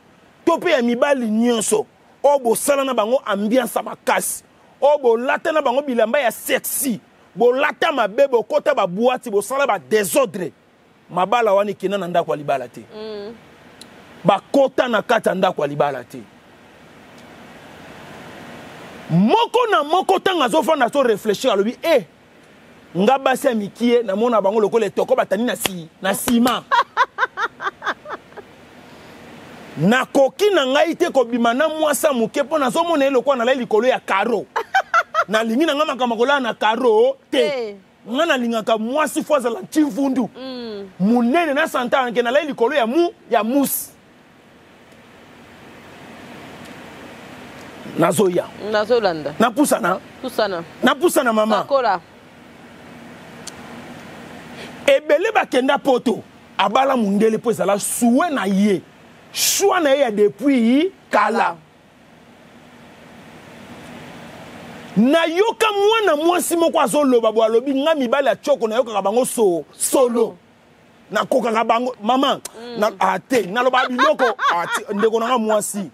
to mpe ya mibali nyonso oyo bosala na bango ambiance ya makasi, oyo bolata na bango bilamba ya sexy, bolata mabe, bokota ba boîte, bosala ba désordre, mabala wana ekenda na ndako ya libala te. Bakota na kati ya ndako ya libala te. Moko na moko ntango azofanda azo réfléchir, alobi, eh, nga basi ya mikie namona bango lokola etoko batandi na si, na nsima. Nakoki na ngai te kobima na mwasi ya moke mpo nazomona ye lokola nalali likolo ya karo. Nalingi na ngai makambo ya kolala na karo te. Hey. Nga nalingaka mwasi fo azala ntimvundu. Monene na santa nke nalali likolo ya mu, ya musi. Nazoya. Nazolanda. Napusana. Pusana. Napusana mama. Nakola. Ebele bakenda poto abala mundele po ezala souhait na ye. Choix na ye ya depuis kala. Nayoka mwana mwasi moko azoloba bo alobi nga mibali ya choko nayokaka bango so solo. Nakokaka bango mama, na, ah, te, naloba biloko, ah, te, ndeko na nga mwasi.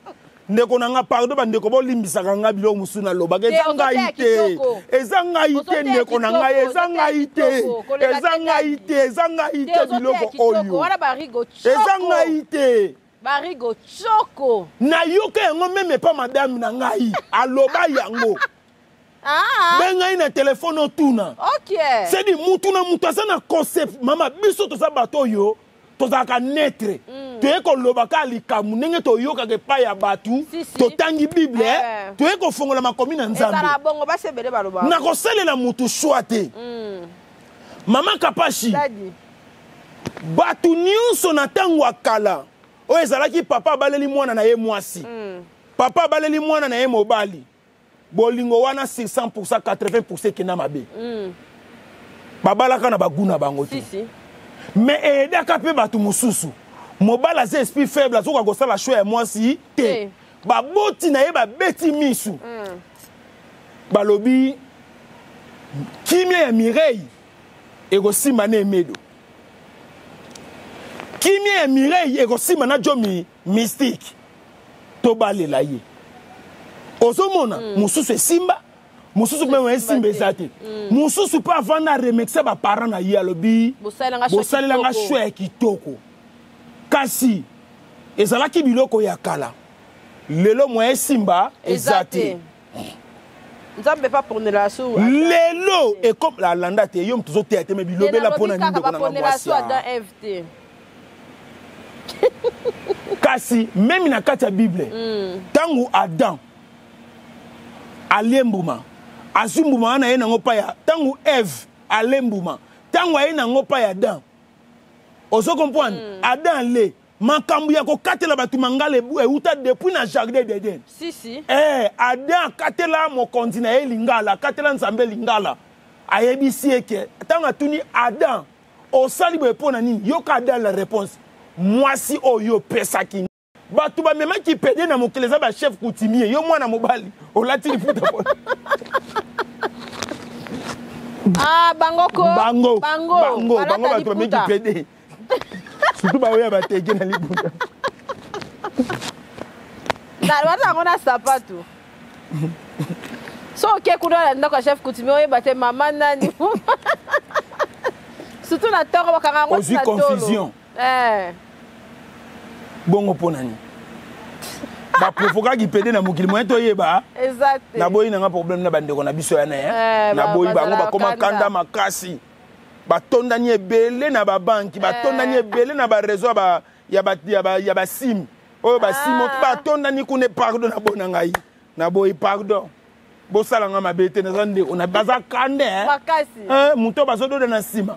Ndeko na nga pardon ba ndeko bolimbisaka nga biloko mosusu nalobaka. Te, Eza ozoteya ngai te. kitoko. Eza ngai te, Ozoteya ndeko na ngai, kitoko, eza ozoteya ngai te. kitoko, koleka Eza te ngai ngai. te, eza ngai Te, te ozoteya biloko kitoko. oyo. Wana ba rigo Eza choko. ngai te. Ba rigo choko. Nayoka yango meme pa madame na ngai. Aloba yango. Ah. Bengai na téléphone otuna. Ok. C'est dit mutu na mutu aza na concept. Mama biso toza bato oyo tozalaka neutre. Toye koloba ka likambo ndenge toyokaka epai ya bato, Si, si. totangi Bible, Eh. toye kofongola makomi na Nzambe. Ezala bongo basi ebele baloba. Na kosalela mutu choix te. Mama Kapashi. Daddy. Bato nyonso na ntango ya kala oyo ezalaki papa abaleli mwana na ye mwasi. Papa abaleli mwana na ye mobali. Bolingo wana sur 100%, 80% ekenda mabe. Babalaka na bagu na bango te. Si, si. Mais eyedaka mpe bato mosusu. Mobali aza esprit faible, azokoka kosala choix ya mwasi te. Te. Baboti na ye babeti misu. Balobi kimia ya Mireille ekosimba na Emedo. Kimia ya Mireille ekosimba na Jomi Mystique. Tobalela ye. Ozomona mosusu esimba, mosusu mpe esimba eza te. Mosusu mpe avanda aremercier ba parents na ye, alobi, Bosalelanga choix bosalelanga kitoko. choix ya kitoko. Kasi ezalaki biloko ya kala. Lelo moyen esimba eza te. Nzambe pa ponela su. Lelo ekom la landa te yo mtuzo te te me bilobela pona nini ndeko na nga ponela su mwasi. Adam Eve te. Kasi même na kati ya Bible, tangu Adam alie mbuma, azwi mbuma wana ye nango pa ya, tangu Eve alie mbuma, tangu aye nango pa ya Adam. Ozo comprendre? Adam ale makambo ya kokatela bato mangala euta depuis na jardin d'Eden. Si, si. Adam akatela mokonzi na ye lingala, akatela Nzambe lingala. Ayebisi ye ke tango atuni Adam, osali boye mpo na nini? Yoka Adam la réponse. Mwasi oyo opesaki. Bato bamemaki pede na mokili eza ba chef coutumier. Yo mwana mobali, olati liputa mpo. Ah, bango ko. Bango. Bango. Bango, Balata bango bato bameki liputa. pede. Surtout baoyo ya bateke na libuta. Bata yango na sapatu. So oke kuna na ndako ya chef coutumier oyeba te mama nani. Surtout na ntongo bakanga yango Ozwi confusion. Eh. Bongo mpo na nini? Baprovokaki pede na mokili moyen toyeba. Naboyi nanga problème na bandeko na biso yana eh. Eh, naboyi bango bakoma kanda makasi. Batondani ebele na babanki, batondani eh. ebele na bareseau ya ba ya ba ya ba sim. Oyo ba sim ah. batondani kuna pardon na bona ngai. Naboyi pardon. Bosala nga mabe te naza ndeko na baza kanda eh. Makasi. Eh, moto bazododa na nsima.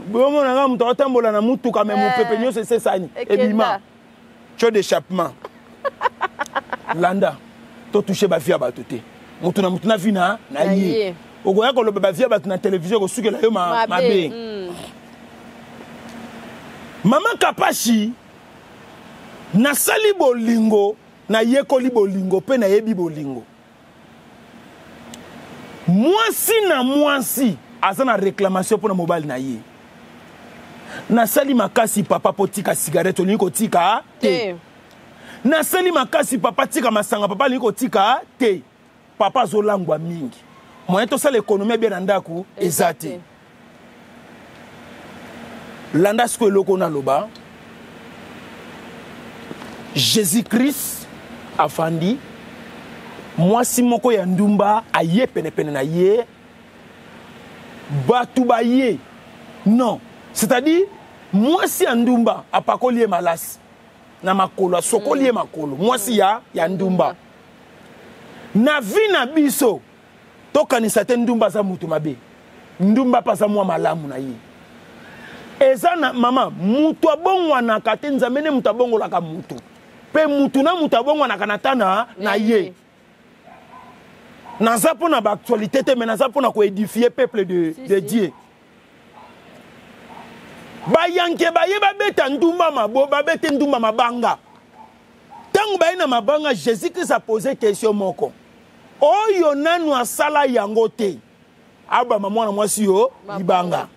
Bomona nga moto atambola na mutuka me mopepe eh. nyonso esesani ebima. Tuyau d'échappement. Landa to toucher ba vie ya bato te. Moto na moto na vie na na ye. Okoya koloba ba vie ya bato na télévision ekosukela yo mabe. Mama Kapashi nasali bolingo, nayekoli bolingo mpe nayebi bolingo. Mwasi na mwasi aza na réclamation mpo na mobali na ye. Nasali makasi papa po tika cigarette olingi kotika te. Nasali makasi papa tika masanga papa alingi kotika te. Papa azolangwa mingi. Moyen tosala économie bien na ndako eza te. Landa sikoyo eloko naloba. Jésus-Christ afandi mwasi moko ya ndumba aye penepene na ye, bato baye non, c'est-à-dire mwasi ya ndumba apakoli ye malasi na makolo, asokoli ye makolo, mwasi ya ndumba. Na vie na biso tokanisa te ndumba aza mutu mabe, ndumba mpe aza mwa malamu na ye. Eza na mama mutu abongwanaka te, Nzambe nde mutu abongolaka mutu, pe mutu na mutu abongwanaka na tana na ye. Naza mpona ba actualité te, mais naza mpona koédifier peuple de Dieu. Bayanke baye babeta ndumba mabo, babete ndumba mabanga. Tango baye na mabanga, Jésus-Christ a posé question moko. Oyo nanu asala yango te. Abama mwana mwasi yo libanga.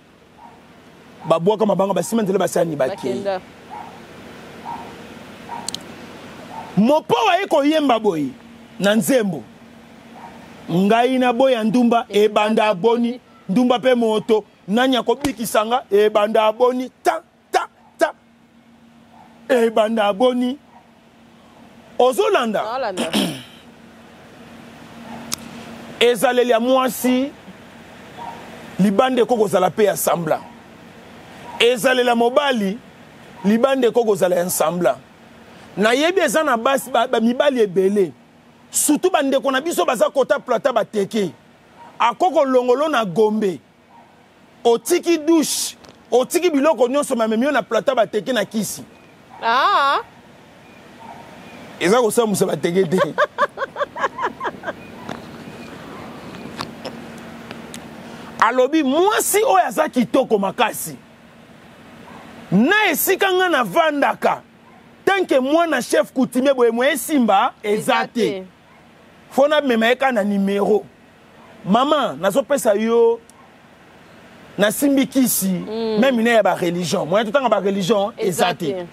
Babwaka mabanga basima nzela basani bakei. Mopo aye koyemba boye na nzembo. Ngai na boya ndumba ebanda boni, ndumba pe moto, nani akobikisa nga ebanda boni ta ta ta ebanda boni. Ozolanda ezaleli ya mwasi libanda ekoki kozala pe ya semblant, ezaleli ya mobali libanda ekoki kozala ya semblant. Nayebi eza na basi ba mibali ebele, surtout bandeko na biso baza kota plata bateke akoko longolo na gombe, otiki douche, otiki biloko nyonso, mamemi yo na plata bateke na kisi. Eza kosambusa bateke te. Alobi mwasi oyo aza kitoko makasi na esika nga navandaka, tant que mwana chef coutumier boye moye simba eza te. Fo na mema ye kaka na numero. Mama, nazopesa yo nasimbi kisi, même na ya ba religion. Moyen totanga ba religion eza te.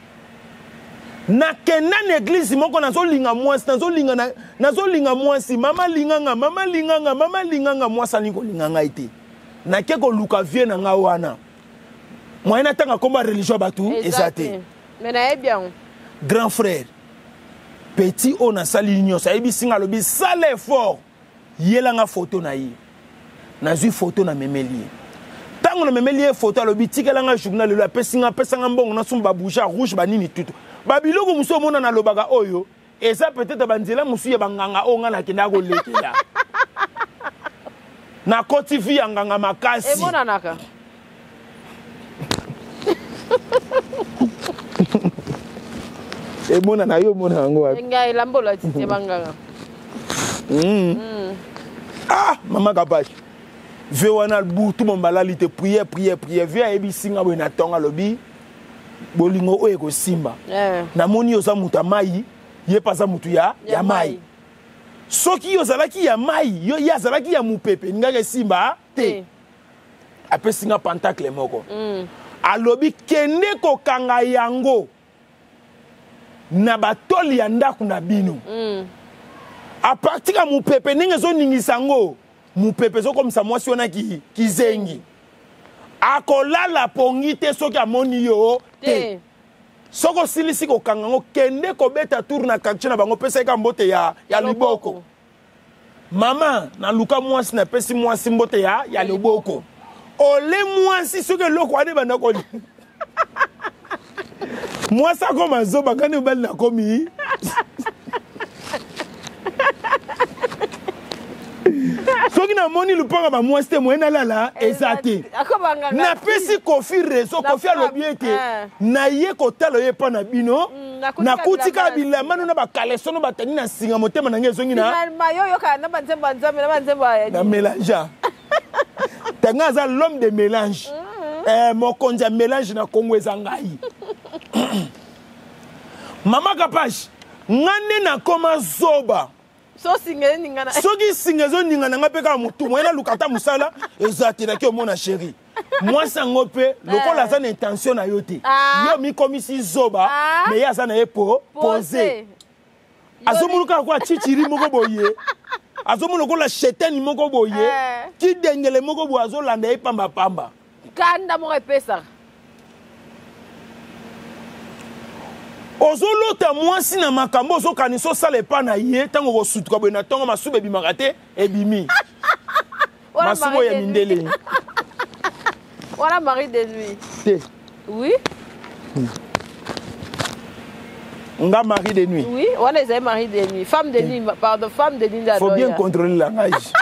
Nakenda na église moko nazolinga mwasi, nazolinga na, nazolinga mwasi, mama linganga, mama linganga, mama linganga, mwasi alingi kolinga ngai te. Nake koluka vie na ngai wana. Moyen natanga kombo ya religion ya bato eza te. Mais nayebi yango. Grand frère, petit oyo nasali nyonso, ayebisi nga alobi sala effort, yelanga photo na ye. Nazwi photo na memeli ye. Tango na memeli ye photo alobi tikelanga journal lelo, apesi nga, apesa nga mbongo nasomba ba bougie rouge ba nini tutu. Ba biloko mosusu omona nalobaka oyo eza peut-être ba nzela mosusu ya banganga oyo nga nakendaka kolekela. Nakoti vie ya nganga makasi. Emonanaka. Emonana yo omona yango wapi? Ngai elamba olati te banganga. Ah, mama Kapashi. Vie wana butu mombalali te, prière, prière, prière. Vie ayebisi nga boye na tonga alobi bolingo oyo ekosimba. Namoni yo oza moto ya mai, ye mpe aza moto ya mai. Soki yo ozalaki ya mai, yo ye azalaki ya mopepe, ningaka esimba te. Apesi nga pentacle moko. Alobi kende kokanga yango na batoli ya ndako na bino. A partir ya mopepe ndenge ezoningisa yango, mopepe ezokomisa mwasi wana kizengi. Akolala pongi te soki amoni yo te. Soki osilisi kokanga yango, kende kobeta tour na quartier na bango, pesa ye kaka mbote ya liboko. Mama, naluka mwasi, napesi mwasi mbote ya loboko. Ole mwasi soki eloko wana ebanda kolia. Mwasi akoma zoba, kani mobali nakomi. Soki namoni lupanga ba mwasi te, moye nalala eza te. Napesi Koffi raison. Koffi alobi ete naye kotala ye epa na bino, nakuti kaka bilamba no na bakaleso no batandi na singa, motema na ngai ezongi na Finalement, yo yoka na banzembo ya Nzambe, na banzembo ya na mélange. Tanga aza l'homme de mélange. Mokonzi ya mélange na Congo eza ngai. Mama Kapash, nga nde nakoma zoba. So singa eningana. Soki singa ezoningana nga mpe kaka motu moye naluka ata mosala eza te, naki omona chéri. Mwasi yango mpe lokola aza na intention na yo te. Yo mikomisi zoba, mais ye aza na ye po posé. Azomona kaka kwa chichiri moko boye. Azomona lokola shetani moko boye. Kidengele moko boye azolanda ye pamba pamba. Kanda moko epesaka. Ozolota mwasi na makambo ozokanisa osala epa na ye, ntango okosutuka boye na ntongo masuba ebimaka te, ebimi. Masuba ya mindele. Wana mari de nuit. Te. Oui. Nga mari de nuit. Oui, wana ezali mari de nuit. Femme de nuit, pardon, femme de nuit. Faut bien contrôler le langage.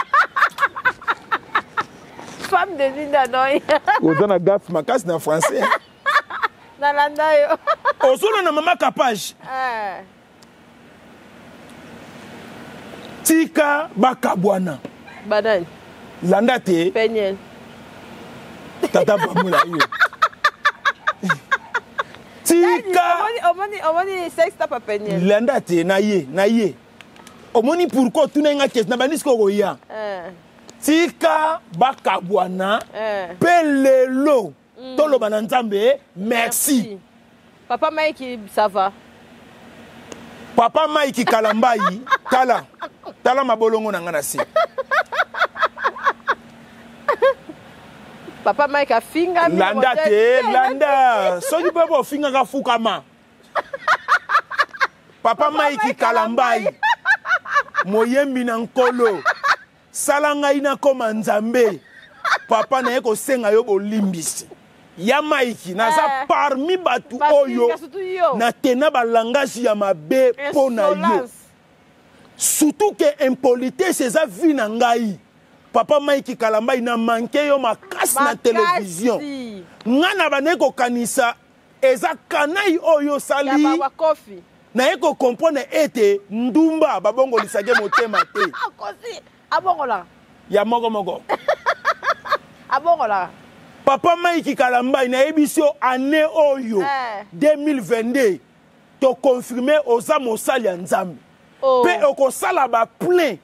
Femme de nuit ndanoy. Oza na gaffe makasi na français. Nalanda yo. Ozona na mama Kapage. Tika bakabwana. Banani. Landa te. Peniel. Tata pamula yo. Tika. Omoni sex tapa Peniel. Landa te na ye, na ye. Omoni pourquoi otuna nga question na bandisi koya. Tika bakabwana. Pe lelo. Toloba na Nzambe, merci. Papa Mike, ça va? Papa Mike Kalambayi, tala. Tala mabolongo na nga na se. Papa Mike afinga mi. Landa te, landa. Soki pe bo finga ka fukama. Papa Mike Kalambayi. Moyembi na nkolo. Sala ngai nakoma Nzambe. Papa na ye kosenga yo bolimbisi. Ya Mike, naza parmi batu oyo na tena ba langage ya mabe mpo na yo. Surtout que impolitesse eza vie na ngai. Papa Mike Kalambayi na manqué yo makasi na télévision. Nga na bandaki kokanisa eza kanai oyo sali. Ya ba Koffi. Na ye ko comprendre ete ndumba babongolisake motema te. Kosi abongola. Ya moko moko. Abongola. Papa Mike Kalambayi na yebisi yo année oyo 2022 to confirmer oza mosali ya Nzambe. Pe okosala ba plein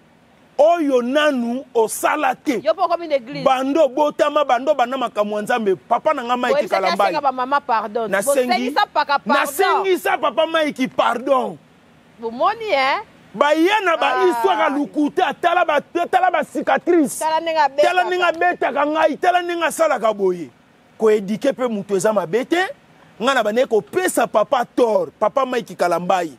oyo nanu osala te. Yo poko mi église. Bando botama bando banda makambo ya Nzambe. Papa na nga Mike Boyebisaki Kalambayi. asenga ba mama pardon. Nasengi Bosengisa paka pardon. Nasengisa papa Mike pardon. Bomoni hein? Baya na ba histoire ya lokuta, tala ba, tala ba cicatrice. Tala ndenge abetaka. Tala ndenge abetaka ngai, tala ndenge asalaka boye. Ko éduquer pe mutu eza mabe te. Nga na bandeki kopesa papa tort, papa Mike Kalambayi.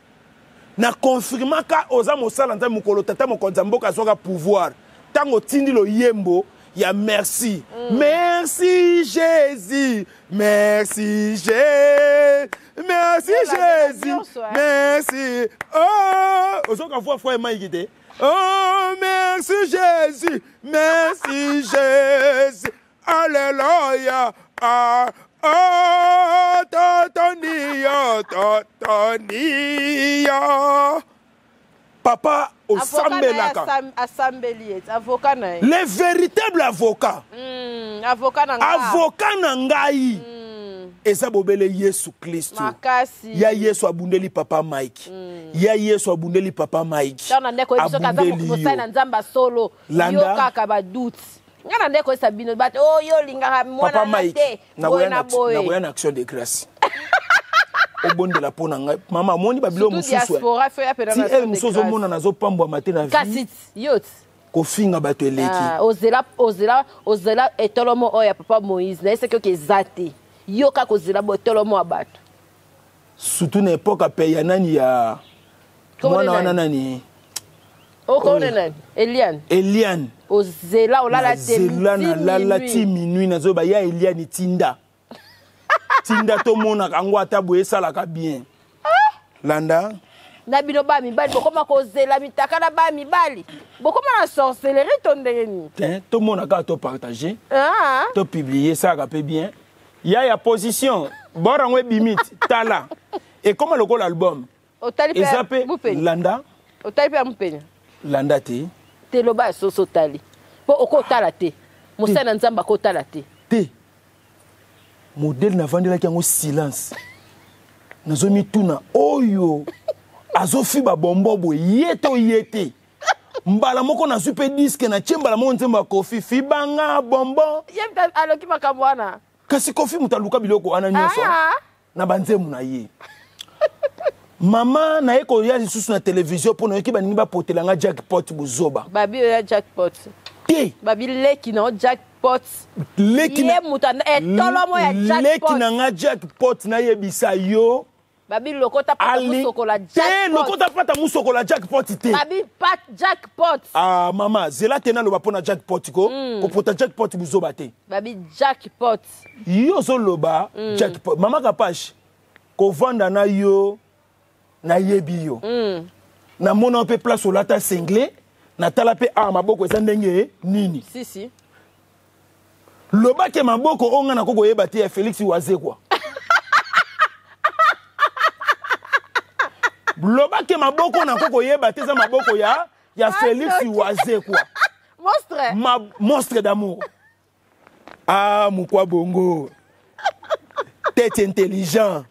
Na confirmaka oza mosala Nzambe mokolo tata mokonzi ya mboka azwaka pouvoir. Tango tindi loyembo ya merci. Merci Jésus, merci Jésus, merci Ola, Jésus, nyonso, eh. merci. Oh, ozoka voix frère Mike te. Oh, merci Jésus, merci Jésus. Alléluia. Ah, oh, totonia, totonia. Papa osambelaka. Asambeli ye, avocat na ye. Le véritable avocat. Avocat na ngai. Avocat na ngai. Eza bobele Yesu Kristo. Makasi. Ya Yesu abundeli papa Mike. Ya Yesu abundeli papa Mike. Tana ndeko yebi soki aza Abundeli mosali yo. na Nzambe solo. Landa. Yo kaka ba doute. Nga na nde koyesa bino bato oyo oh, olingaka mwana na te boye na boye. Nakoya na action de grâce. Obondela mpo na ngai mama, omoni babilo mosusu ti ele mosusu ozomona nazopambwama te na vie yo kofinga bato eleki. Ah, ozela ozela ozela etolomo oyo ya papa Moïse na ye soki oke eza te, yo kaka ozela botolomo ya bato. Surtout na époque ape ya nani ya mwana wana nani? Okone nani? Eliane. Eliane. Ozela olala te. Zela nalala ti minuit, nazoba ya Eliane tinda tinda tomonaka yango ata boye esalaka bien. Landa na bino ba mibali bokoma kozela mitaka na ba mibali bokoma na sorcellerie to ndenge nini? Te, tomona kaka topartage, topublie esalaka mpe bien. Ya ya position bor yango ebimi tala ekoma lokola album. Eza mpe landa. Otali mpe ya mopenya. Landa te. Te, loba ya soso otali mpo okotala te, mosali na Nzambe akotala te. Te, modele navandelaki yango silence, nazomituna oyo azofiba bombo boye ye to ye te. Mbala moko nazwi mpe diske natie mbala moko nzembo ya Kofi fibanga bonbon. Ye aloki makambo wana. Kasi Kofi moto aluka biloko wana nyonso na banzembo na ye. Mama naye koya lisusu na televizio mpo nayoki baningi bapotela nga jackpot buzoba. Babi oya jackpot. Te, babi leki na jackpot. Leki ye moto etolomo ya jackpot. Leki na nga jackpot nayebisa yo. Babi lokota pata musokola jackpot. Te, lokota pata musokola jackpot te. Babi pat jackpot. Ah mama, zela te naloba mpona jackpot ko. Kopota jackpot buzoba te. Babi jackpot. Yo ozoloba jackpot. Mama Kapash, kovanda na yo nayebi yo. Namona mpe place olata sengle, natala mpe awa maboko eza ndenge nini. Si si. Lobake maboko oyo nga nakoki koyeba te ya Félix Wazekwa. Lobake maboko nakoki koyeba te eza maboko ya Félix Wazekwa. Monstre. Ma, monstre d'amour. Ah, mukwa bongo. Tête intelligent.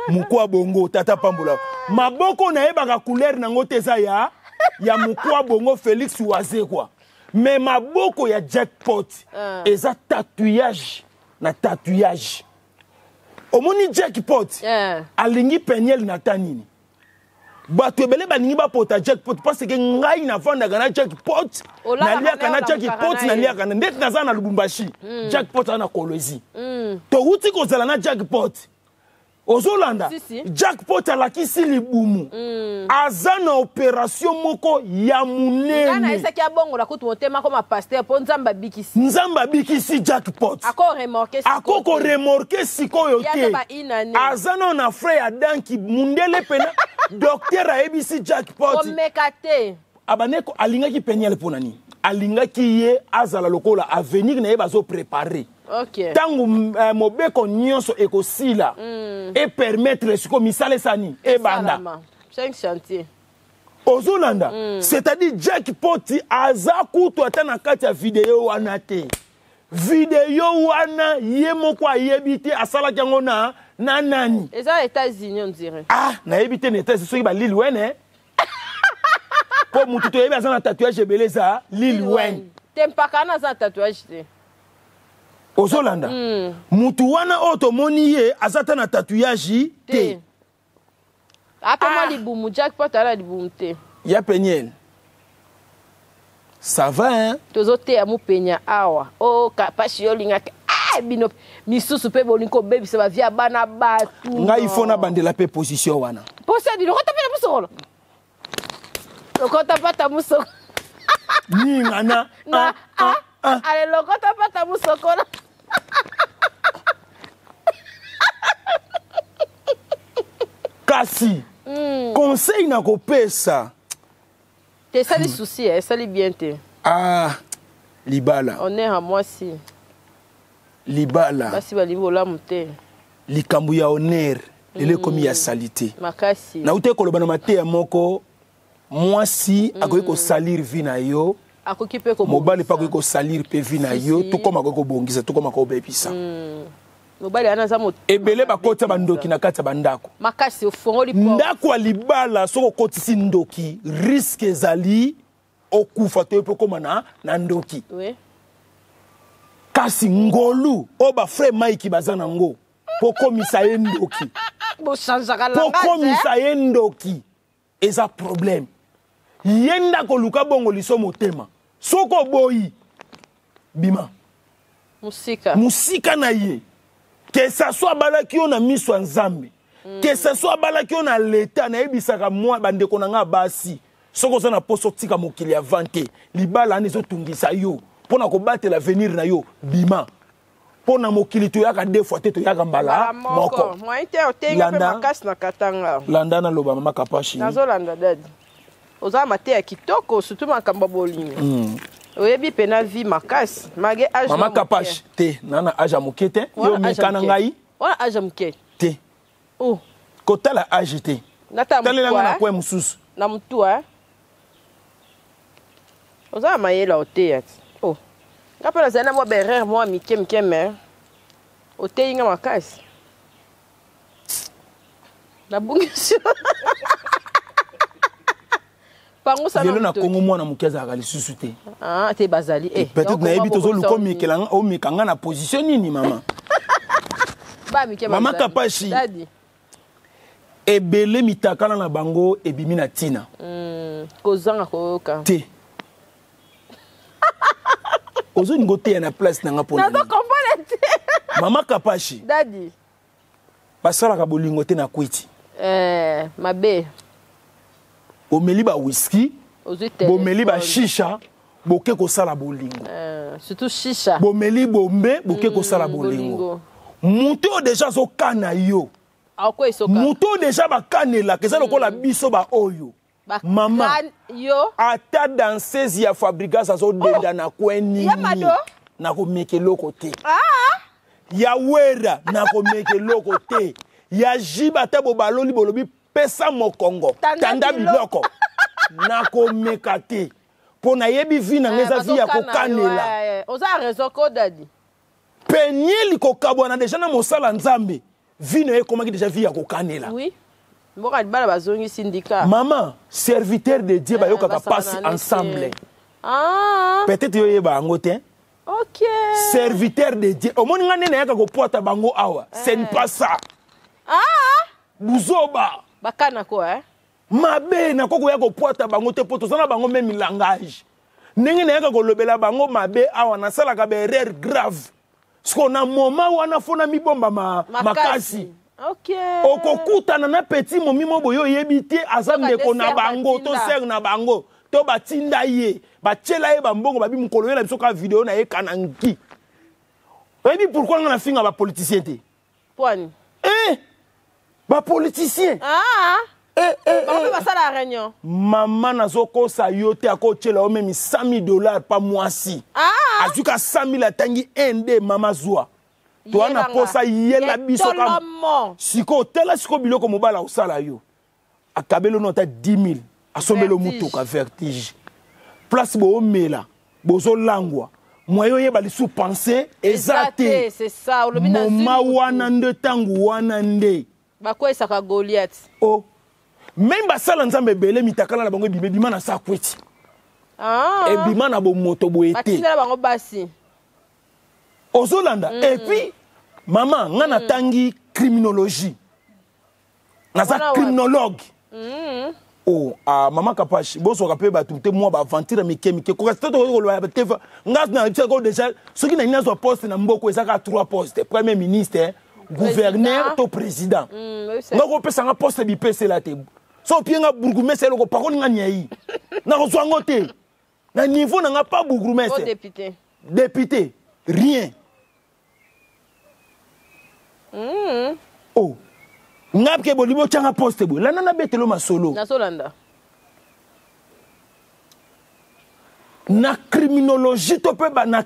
Mukwa bongo, tata pambola. Maboko nayebaka couleur nango te eza ya mukwa bongo Félix Wazekwa. Mais maboko ya jackpot eza tatouage na tatouage. Omoni jackpot alingi peniel na ta nini? Bato ebele balingi bapota jackpot parce que ngai navandaka na jackpot, naliaka na jackpot, naliaka na ndeti naza na Lubumbashi, jackpot aza na Kolwezi. Towuti kozala na jackpot. Ozolanda jackpot alakisi libumu. Aza na opération moko ya monene. Nayesaki abongola kutu motema koma pasteur mpo Nzambe abikisi. Nzambe abikisi jackpot. Ako koremorke sikoyo te. Aza nano na frais ya danki mundele pena. Docteur ayebisi jackpot komeka te. Abaneko alingaki peniel mpo na nini? Alingaki ye azala lokola avenir na ye bazoprépare. Ntango mobeko nyonso ekosila, epermettre sikoyo misala esani ebanda. Ozolanda, c'est-à-dire jackpot aza kutu ata na kati ya video wana te. Video wana ye moko ayebi te asalaki yango na nani. Eza États-Unis on dirait. Ah, nayebi te na États-Unis soki ba Lil Wayne. Po mutu toyebi aza na tatouage ebele eza Lil Wayne. Te, mpaka wana aza na tatouage te. Ozolanda, mutu wana oyo tomoni ye aza ta na tatouage te. Ape mwa libumu, jackpot ala libumu te. Ya peniel, ça va hein? Tozoteya mopenya awa o Kapashi yo olingaki bino misusu mpe bolingi kobebisa bavie ya bana bato. Ngai fo nabandela mpe position wana. Posa di lokota mpe na mosokolo, lokota pata mosoko. Ningana. Na ale lokota pata mosokolo. Kasi conseil nakopesa te, esali souci, esali bien te. Ah, libala. Honneur ya mwasi. Libala. Basi balingi bolamu te. Likambo ya honneur lelo ekomi ya salité. Makasi. Nauti koloba na mateya moko, mwasi akoki kosalir vie na yo. Akoki mpe. Mobali mpe akoki kosalir mpe vie na yo, tokoma akoki kobongisa, tokoma kobebisa. Mobali wana aza Ebele bakotisa bandoki na kati ya bandako. Makasi, ofongoli. Ndako ya libala, soki okotisi ndoki, risque ezali okufa to mpe okóma na ndoki. Kasi ngolu oyo bafrère Mike baza nango mpo komisa ye ndoki, mpo komisa ye ndoki eza problème. Ye nde akoluka bongo liso motema. Soki oboyi, bima mosika, mosika na ye. Que ça soit abalaki yo na miso ya Nzambe, que ça soit abalaki yo na leta. Nayebisaka mwa bandeko na nga basi, soki oza na poso otika mokili avant te, libala wana ezotungisa yo, mpo na kobatela avenir na yo, bima. Mpo na mokili toyaka deux fois te, toyaka mbala moko. Moyen te, otenga mpe makasi na katanga. Landa naloba, mama Kapashi. Nazolanda, dadi. Oza mateya kitoko, surtout makambo ya bolingo. Oyebi mpena vie makasi malgré âge. Mama Kapashi, te, na na âge ya moke te. Yo meka na ngai. Wana âge ya moke. Te. Oh. Kotala âge te, talelanga na point mosusu. Na motu oza na mayele, oteya ti. Oh, nga mpe nazali na mwa baerreur mwa mike mike, mais oteyi nga makasi, nabungisi lelo na Kongo. Mwana moke azalaka lisusu te. Ah, te, bazali. Eh, peut-être nayebi tozoluka omeka nga na position nini, mama. Mama Kapashi, ebele mitakala na bango ebimi na ntina. Kozanga koyoka. Te, ozolinga oteya na place na nga mpona. Nazokomprendre te. Mama Kapashi. Dadi. Basalaka bolingo te na kwiti. Eh, mabe. Bomeli ba whisky, bomeli bashisha, boke kosala bolingo. Surtout shisha. Bomeli bombe, boke kosala bolingo. Moto oyo deja azokana yo, moto oyo deja bakanelaka, eza lokola biso baoyo. Mama, yo ata danseuse ya Fabrigas azodenda na kwe nini, nakomeka eloko te. Ya Wera, nakomeka eloko te. Ya Jiba, ata bobaloli, bolobi pesa mokongo, tanda biloko, nakomeka te, mpo nayebi vie na ngai eza vie ya kokanela. Oza raison ko, dadi. Penieli kokabwana deja na mosala Nzambe, vie na ye ekomaki deja vie ya kokanela. Oui, mboka libala bazongisi ndika. Mama, serviteur de Dieu bayokaka pasi ensemble. Peut-être yo oyeba yango te. Serviteur de Dieu, omoni nga nde nayaka kopwata bango awa, ce n'est pas ça. Buzoba. Bakana ko, eh? Mabe, nakoki koya kopwata bango te, mpo toza na bango même langage. Ndenge nayaka kolobela bango mabe awa, nasalaka baerreur grave. Siko na moma wana, fo na mibomba makasi. Okokutana na petit momi mo boye, oyebi te aza ndeko na bango to sere na bango to batinda ye, batiela ye bambongo, babi mokolo oyela biso kaka video na ye kana nki. Oyebi pourquoi nga nafinga bapoliticien te? Poani? Eh, bapoliticien. Ah. Eh, eh, bango eh. Basala réunion. Mama, nazokosa yo te, akotiela yo même 100 000 $ pa mwasi. Azwi ka 100 000, atangi 1 2, mama zwa, toa na posa yela biso. Sikoyo tala sikoyo biloko mobala osala yo, akabeli ono ata 10 000, asombeli motuka, vertige. Place boomela, bozolangwa, moye oyeba lisusu pense eza te. Moma wana nde, ntango wana nde Bakweyisaka Goliath. O même basala Nzambe ebele, mitakala na bango ebima, ebima na sa kweti. Ebima na bomoto boye te. Batindela bango basi. Ozolanda? Et puis mama, nga natangi criminologie, naza criminologue. Oh, ah, mama Kapashi, bozwaka mpe bato te, mwa baaventure mike mike kokasi te. Tokoki koloba te, nga na biso déjà, soki nalingi nazwa poste na mboka, eza kaka trois poste: premier ministre, gouverneur to président. Nga kopesanga poste bipesela te. So opie nga bourgmestre, eloko pakoli nga niai, nakozwa yango te na niveau na nga, pas bourgmestre. Député. Député, rien. Oh, nga ke bolingi otyanga poste boye, landa nabetelo masolo. Nazolanda. Na criminologie to mpe na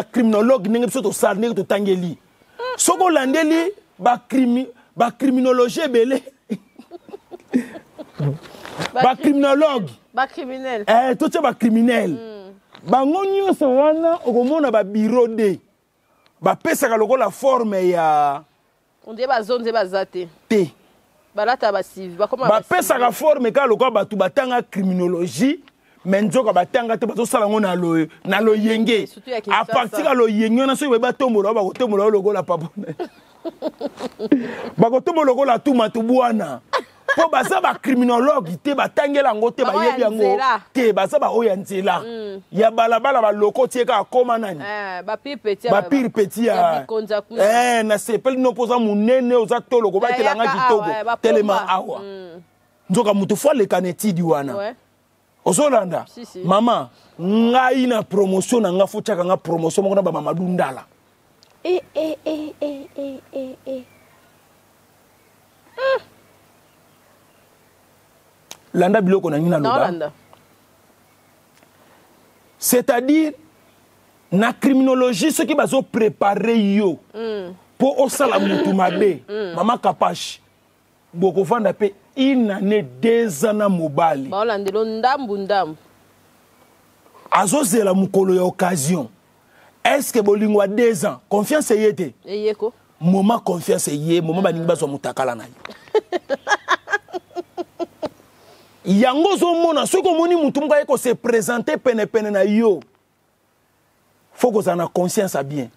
criminologue, ndenge biso tosala, ndenge totangeli, soki olandeli bacriminologie ebele, bacriminologue, bacriminel. Eh, totia bacriminel. Bango nyonso wana okomona babureau de bapesaka lokola forme ya ondie bazonze baza te. Te. Balata basivi, bakoma. Bapesaka forme kaka lokola bato batanga criminologie. Mais nzoka batanga te, bazosala yango na loyenge. A partir ya loyenge wana, soki batombola, bakotombola yo lokola papa, bakotombola lokola tumatu bwana, mpo baza bacriminologue te, batangela yango te, bayebi yango te, baza baoyo ya nzela ya balabala. Baloko tie kaka koma nani, bapire petit ya nasepeli no, mpo oza monene, oza tolo, kobatelanga kitoko, telema awa. Nzoka moto fo aleka na etidi wana. Ozolanda mama ngai na promotion na nga, fo tiaka nga promotion moko na bamamadu Ndala. Eh, eh, eh, eh, eh, eh, eh. Landa biloko na ngai naloba, c'est-à-dire na criminologie, soki bazoprépare yo mpo osala motu mabe, mama Kapache, bokovanda mpe une année, 2 ans na mobali. Baolandelo ndambu ndambu. Azozela mokolo ya occasion. Est ce que bolingo ya 2 ans, confiance eye te? Eyeko. Moment confiance eye, moment baningi bazwa motakala na ye yango. Ozomona, soki omoni motu moko aye kose présenter penepene na yo, faut kozala na conscience ya bien,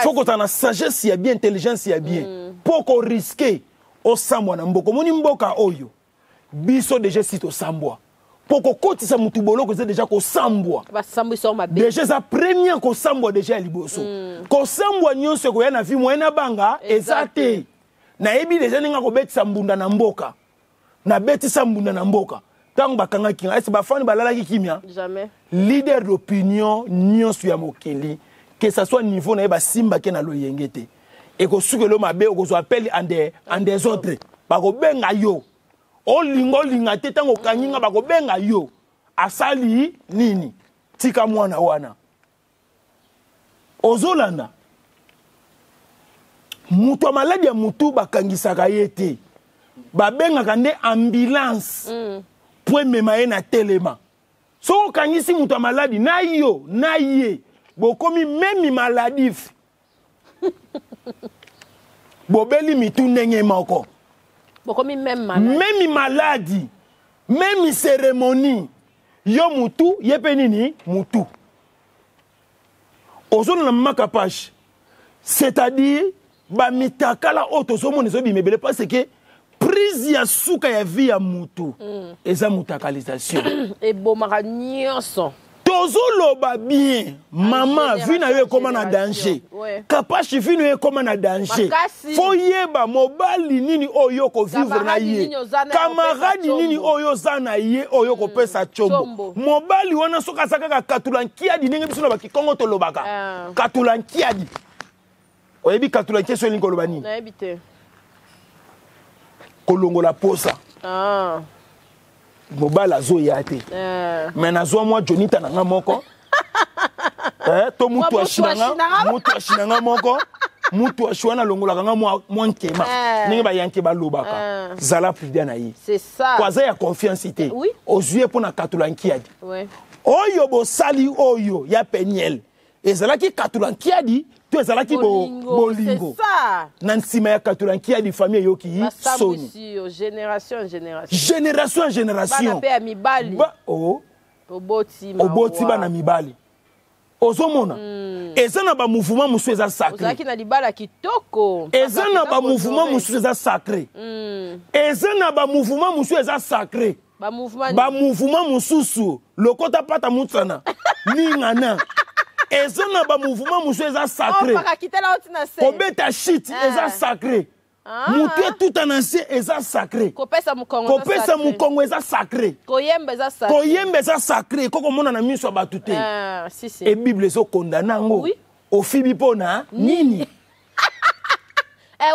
faut kozala na sagesse ya bien, intelligence ya bien, mpo korisquer osambwa na mboka. Omoni mboka oyo biso déjà si tosambwa, mpo kokotisa motu boloko eza déjà kosambwa. Déjà eza première kosambwa, déjà ya liboso. Kosambwa nyonso ekoya na vie moyen na banga eza te. Nayebi déjà ndenge akobetisa mbunda na mboka. Nabetisa mbunda na mboka ntango bakangaki nga, ese bafani balalaki kimia? Jamais. Leader d'opinion nyonso ya mokili, que ça soit niveau na ye, basimbaki na loyenge te. Ekosukela mabe, okozwa appel en désordre, bakobenga yo, olinga olinga te. Ntango okangi nga, bakobenga yo, asali nini? Tika mwana wana. Ozolanda, moto ya maladi ya motu bakangisaka ye te, babengaka nde ambulance po emema ye na telema. Soki okangisi moto ya maladi na yo na ye, bokomi même maladif, bobeli mitu ndenge moko. Bokomi même maladi. Même maladi, même cérémonie. Yo mutu, ye mpe nini, mutu. Ozolanda, mama Kapache, c'est-à-dire bamitakala oyo tozomona ezobima ebele, parce que prise ya suka ya vie ya mutu eza mutakalisation. Ebomaka nyonso. Tozoloba bien, mama, vie na yo ekóma na danger. Kapache, vie na yo ekóma na danger. Fo yeba mobali nini oyo okovivre na ye, camarade nini oyo oza na ye, oyo okopesa tshombo. Mobali wana, soki aza kaka katula nkiadi, ndenge biso na bakikongo tolobaka, katula nkiadi. Oyebi katula nkiadi so elingi koloba nini? Nayebi te. Kolongola posa. Mobali azoya te, mais nazwa mwa jonita na nga moko, to mutu ashi na nga moko, mutu ashi wana alongolaka nga mwa nkema, ndenge bayanke balobaka. Zala prudent na ye, po aza ya confiance te. Ozwi ye mpo na katula nkiadi. Oyo bosali oyo ya Peniel ezalaki katula nkiadi to ezalaki bolingo? Na nsima ya katula nkiadi, famille eyoki soni. Génération génération. Génération génération. Bana ya mibali. Oh. Oboti. Oboti bana mibali. Ozomona, eza na bamouvement mosusu eza sacré. Ozalaki na libala kitoko. Eza na bamouvement mosusu eza sacré. Eza na bamouvement mosusu eza sacré. Bamouvement mosusu lokota pata mutsana ningana. Eza na bamouvement mosusu eza sacré. Kobeta shit eza sacré. Motu etuta na nse eza sacré. Kopesa mokongo. Kopesa mokongo eza sacré. Koyemba eza sacré. Koyemba eza sacré. Ekokomona na miso ya bato te. E Bible ezokondana yango. Ofibi mpo na nini?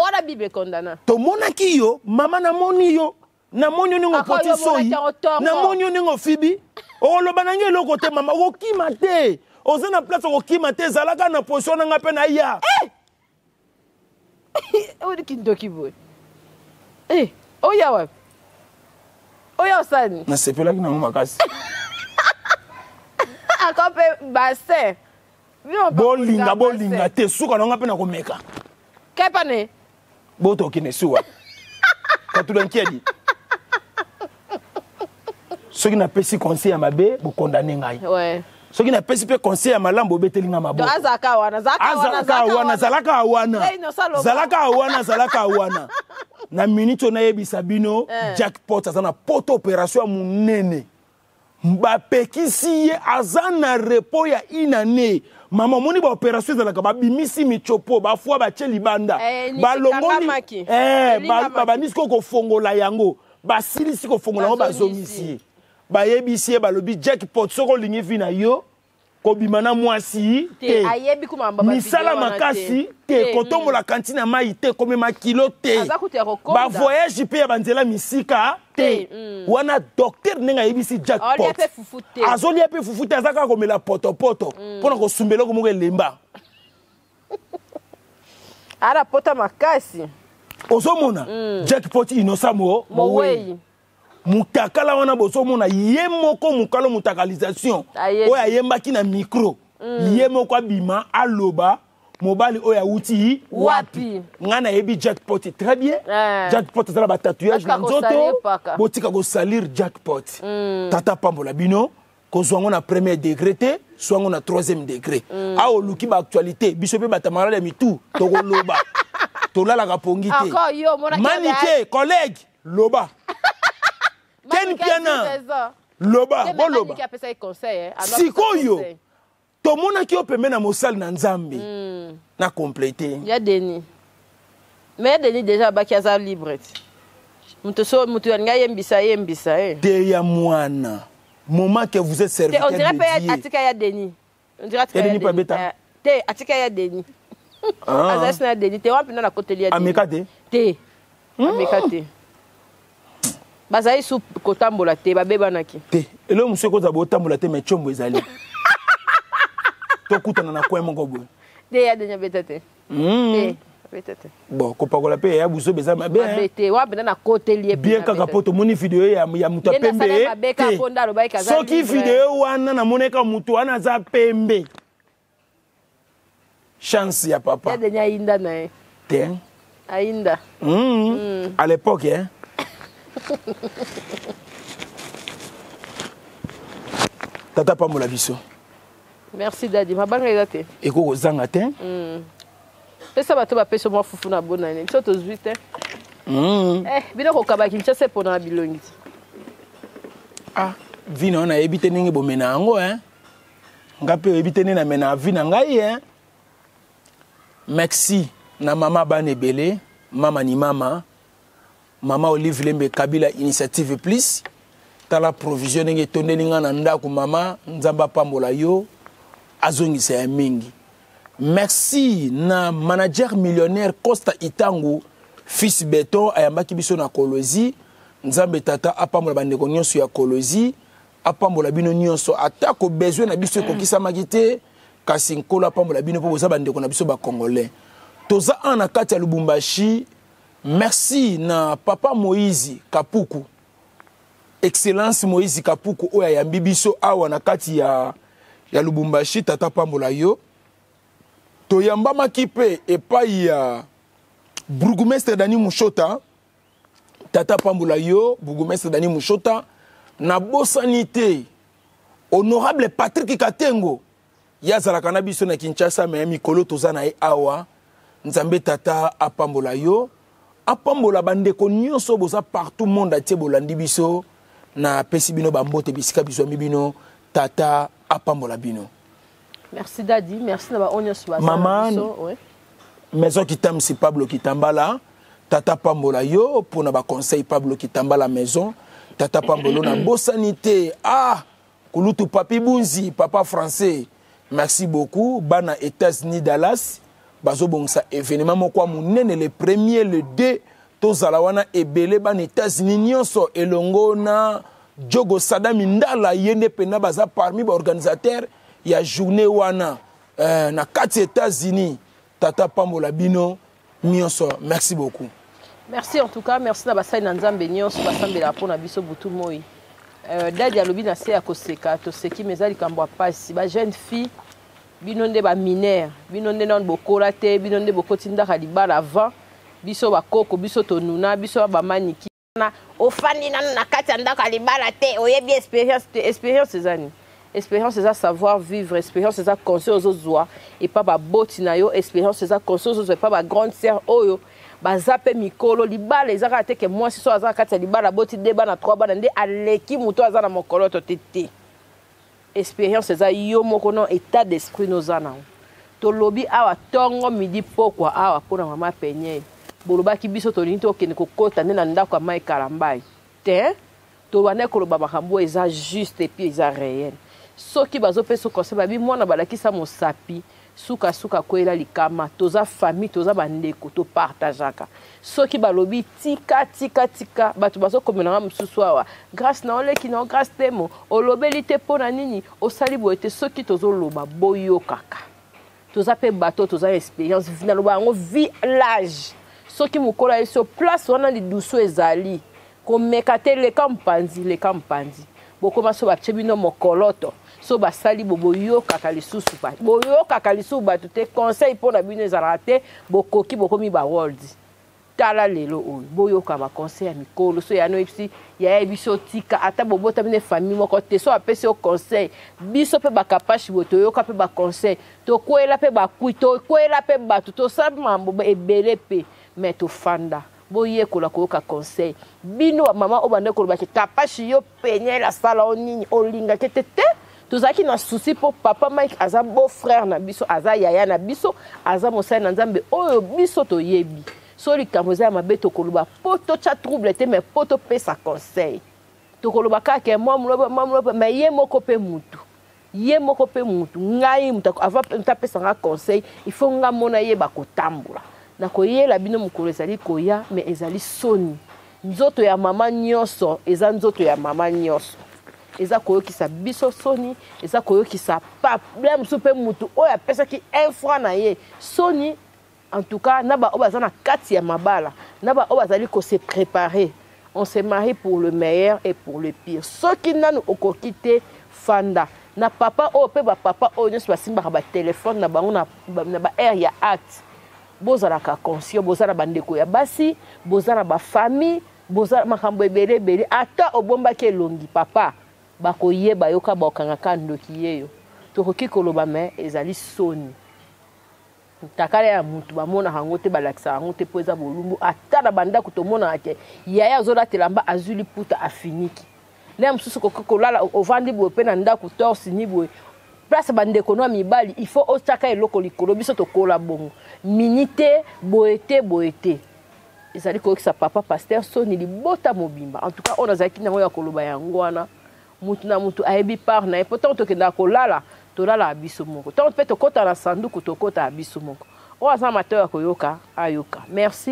Wana Bible ekondana. Tomonaki yo, mama, namoni yo, namoni yo ndenge okoti soi, namoni yo ndenge ofibi. Okoloba na ngai eloko te, mama, okokima te. Oza na place okokima te, ezalaka na position na ngai mpe na ya. Oyo kindoki boye, oya wapi? Oya osani. Nasepelaki nango makasi. Ako mpe bassin. Bolinga bolinga te, suka na nga mpe na komeka. Kepane. Botokende suwa katula nkiadi. Soki napesi conseil ya mabe, bokondane ngai. Soki napesi mpe conseil ya malamu, bobeteli ngai maboko. Azalaka wana, azalaka wana, zalaka wana, zalaka wana, zalaka wana. Na minute oyo nayebisa bino, Jackpot aza na poto, opération ya monene, bapekisi ye, aza na repos ya une année. Mama, omoni baopération ezalaka, babimisi michopo, bafoi batie libanda, balongoli, babandi sikoyo kofongola yango, basilisi kofongola yango, bazongisi ye, bayebisi ye, balobi: "Jackpot, soki olingi vie na yo, kobima na mwasi te, misala makasi te, kotombola kantine ya mai te, komema kilo te, bavoyage mpe ya banzela misika te." Wana docteur ndenge ayebisi Jackpot, azolia mpe fufu te, aza kaka komela potopoto mpona kosumba eloko moko elemba. Ala pota makasi. Ozomona Jackpot, Innocent mo mowei. Mutakala wana, bozomona ye moko mokalo mutakalisation oyo ayembaki na micro, ye moko abima aloba: "Mobali oyo awuti wapi?" Ngai nayebi Jackpot très bien. Jackpot aza na batatouage na nzoto. Botika kosalir Jackpot. Tata pambola bino. Kozwa yango na premier degré te, zwa yango na troisième degré. Awa oluki baactualité, biso mpe batamalala ya mitu, tokoloba, tolalaka pongi te. Manike, collègue, loba. Ken Piana, loba, boloba. Sikoyo tomonaki yo pembe na mosali na Nzambe na complete. Ya Denis, mais ya Denis déjà abaki aza libre ti moto so moto alingi ayembisa, ayembisa ye. Te, ya mwana, moment que vous êtes serviteur de Dieu. Atika ya Denis, on dirait atika ya Denis pabeta. Te, atika ya Denis, azali sina ya Denis te, wana mpenza nakoteli ya. Ameka te. Te, ameka te, bazali su kotambola te, babebanaki. Te, eloko mosusu ekozala botambola te, mais tiombo ezali, tokutana na coin moko boye. Te, ya Denis abeta te. Te, abeta te. Bon, kopakola mpe ya buzoba eza mabe. Mabe te, wana mpenza nakoteli ye. Bien, kaka mpo tomoni video ya moto ya pembe te. Soki video wana namoneka moto wana aza pembe, chance ya papa. Ya Denis ayinda na ye. Te. Ayinda. À l'époque, hein. Tata pambola biso. Merci dadi, mabanga eza te. Ekoki kozanga te. Pesa bato, bapesa mwa fufu na bonane, biso tozwi te. Bino kokaba Kinshasa epona na bilongi ti. Ah, vie na yo nayebi te ndenge bomena yango, hein. Nga mpe oyebi te ndenge namena vie na ngai, hein. Merci na mama bana ebele, mama ni mama, mama Olive Lembe Kabila, Initiative Plus. Tala provision ndenge etondeli nga na ndako. Mama, Nzambe apambola yo, azongisa ya mingi. Merci na manager millionnaire Costa Itangu, fils Beton, ayambaki biso na Kolwezi. Nzambe tata apambola bandeko nyonso ya Kolwezi, apambola bino nyonso. Atako besoin na biso ekokisamaki te, kasi Nkolo apambola bino mpo boza bandeko na biso bacongolais. Toza awa na kati ya Lubumbashi. Merci na papa Moïse Kapuku, excellence Moïse Kapuku, oyo ayambi biso awa na kati ya Lubumbashi. Tata pambola yo. Toyambamaki mpe epai ya bourgmestre Dani Mushota. Tata pambola yo, bourgmestre Dani Mushota. Nabosani te honorable Patrick Katengo, ye azalaka na biso na Kinshasa, me mikolo toza na ye awa. Nzambe tata apambola yo, apambola bandeko nyonso boza partout monde atie bolandi biso. Napesi bino bambote bisika bizwami bino. Tata apambola bino. Merci dadi, merci na baoyo nyonso baza na Mama, biso, ouais. Maison Kitamsi, Pablo Kitambala, tata pambola yo mpona baconseil. Pablo Kitambala maison, tata pambola yo. Nabosani te, ah, kulutu Papi Bunzi, papa français, merci beaucoup. Bana États-Unis, Dallas, bazobongisa événement moko ya monene le premier, le 2, tozala wana ebele. Bana États-Unis nyonso elongo na Jogo Sadami Ndala, ye nde mpena baza parmi baorganisateur ya journée wana na kati ya États-Unis. Tata pambola bino nyonso, merci beaucoup. Merci en tout cas, merci na basali na Nzambe nyonso basambelaka mpona biso butu moi. Dadi alobi na se ya koseka, toseki, mais eza likambo ya pasi. Bajeune fille, bino nde baminere, bino nde nano bokola te, bino nde bokoti ndaka libala avant biso bakoko, biso tonuna, biso bamaniki. Wana ofandi nanu na kati ya ndako ya libala te, oyebi experience te. Experience eza nini? Experience eza savoir vivre, experience eza conseil ozozwa epa baboti na yo, experience eza conseil ozozwa epa ba grande sœur oyo baza mpe mikolo. Libala eza kaka te ke mwasi so aza na kati ya libala, aboti 2 bana, 3 bana, nde aleki moto aza na mokoloto te. Te, experience eza yo moko, non état d'esprit noza nango. Tolobi awa ntongo, midi, pokwa awa mpona mama Peniel. Bolobaki biso tolingi tokende kokota nde na ndako ya Mai Kalambai te. Tobandaki koloba makambo oyo eza juste et puis eza réel. Soki bazopesa conseil, babi mwana balakisa mosapi, sukasuka akweyela likama. Toza famille, toza bandeko, topartageaka. Soki balobi tika, tika, tika, bato bazokomelanga mosusu awa: "Grâce na oleki na Grâce Temo, olobeli te, mpo na nini osali boye te?" Soki tozoloba, boyokaka. Toza mpe bato, toza na expérience. Naloba yango village, soki mokolo aye so place wana, lidusu ezali komeka te, leka mopanzi, leka mopanzi. Bokoma so batie bino mokoloto, so basali bo boyokaka lisusu, boyokaka lisusu bato te. Conseil mpo na bino ezalaka te. Bokoki bokomi baworld. Tala lelo oyo, boyoka baconseil ya mikolo. So yana oyebisi yaya biso tika, ata bobotami na famille moko te, so apesi yo conseil. Biso mpe bakapashi boye, toyoka mpe baconseil, tokweyela mpe bakui, tokweyela mpe bato, tosala mpe mambo ebele mpe, mais tofanda. Boyekola koyoka conseil. Bino bamama oyo bande kolobaki Kapashi, yo Peniel asala o nini, olingaki te te. Tozalaki na souci mpo papa Mike aza beau frère na biso, aza yaya na biso, aza mosali na Nzambe oyo biso toyebi. So likambo eza ya mabe, tokoloba mpo totya trouble te, mais mpo topesa conseil. Tokoloba kaka mwa moloba, mwa moloba, mais ye moko mpe mutu, ye moko mpe mutu. Ngai mutu avant mutu apesanga conseil, il faut nga mona yeba kotambola. Nakoyela bino mokolo ezali koya, mais ezali soni. Nzoto ya mama nyonso eza nzoto ya mama nyonso. Eza koyokisa biso soni, eza koyokisa problème mosusu mpe mutu oyo apesaki un franc na ye soni. En tout cas, na baoyo baza na kati ya mabala, na baoyo bazali kose préparer, on se marie pour le meilleur et pour le pire. Soki nanu okoki te, fanda na papa oyo mpe bapapa oyo nyonso basimbaka batelefone na bango na baheure ya acte, bozalaka conscient. Boza na bandeko ya basi, boza na bafamille, boza makambo ebele ebele. Ata obombaki elongi, papa, bakoyeba yoka, bakokangaka ndoki yeyo. Tokoki koloba, mais ezali soni. Takala ya mutu bamonaka yango te, balakisaka yango te mpo eza bolumbu. Ata na bandako tomonaka ke yaya azolatela mba, azwi liputa, afiniki. Nde mosusu koki kolala, ovandi boye mpe na ndako, torse ni boye, place bandeko no ya mibali, il faut otiaka eloko likolo. Biso tokola bongo, mini te, boye te, boye te. Ezali koyokisa papa pasteur soni, libota mobimba. En tout cas, oyo nazalaki nango ya koloba yango wana. Mutu na mutu ayebi part na ye, mpo ntango tokendaka kolala, tolalaka biso moko. Ntango mpe tokɔta na sanduku, tokɔta ya biso moko. Oyo aza mateo ya koyoka, ayoka. Merci,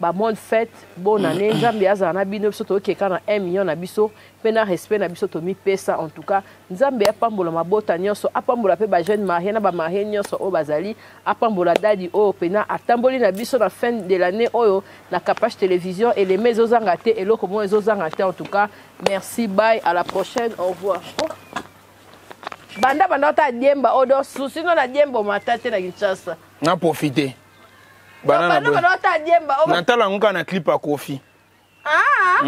babonne fête, bonne année. Nzambe azala na bino. Biso tokeka na 1 million na biso mpe na respect na biso tomipesa. En tout cas, Nzambe apambola mabota nyonso, apambola mpe bajeune marié na bamarié nyonso oyo bazali, apambola dadi oyo mpena atamboli na biso na fin de l'année oyo na Capage Télévision. Eleme ezozanga te, eloko moko ezozanga te. En tout cas, merci, bye, à la prochaine, au revoir. Oh. Banda banda ota diemba oyo do susi no na diemba omata te na Kinshasa. Na profite. Banda banda ota diemba. Natala yango kaka na clip ya Kofi. Ah.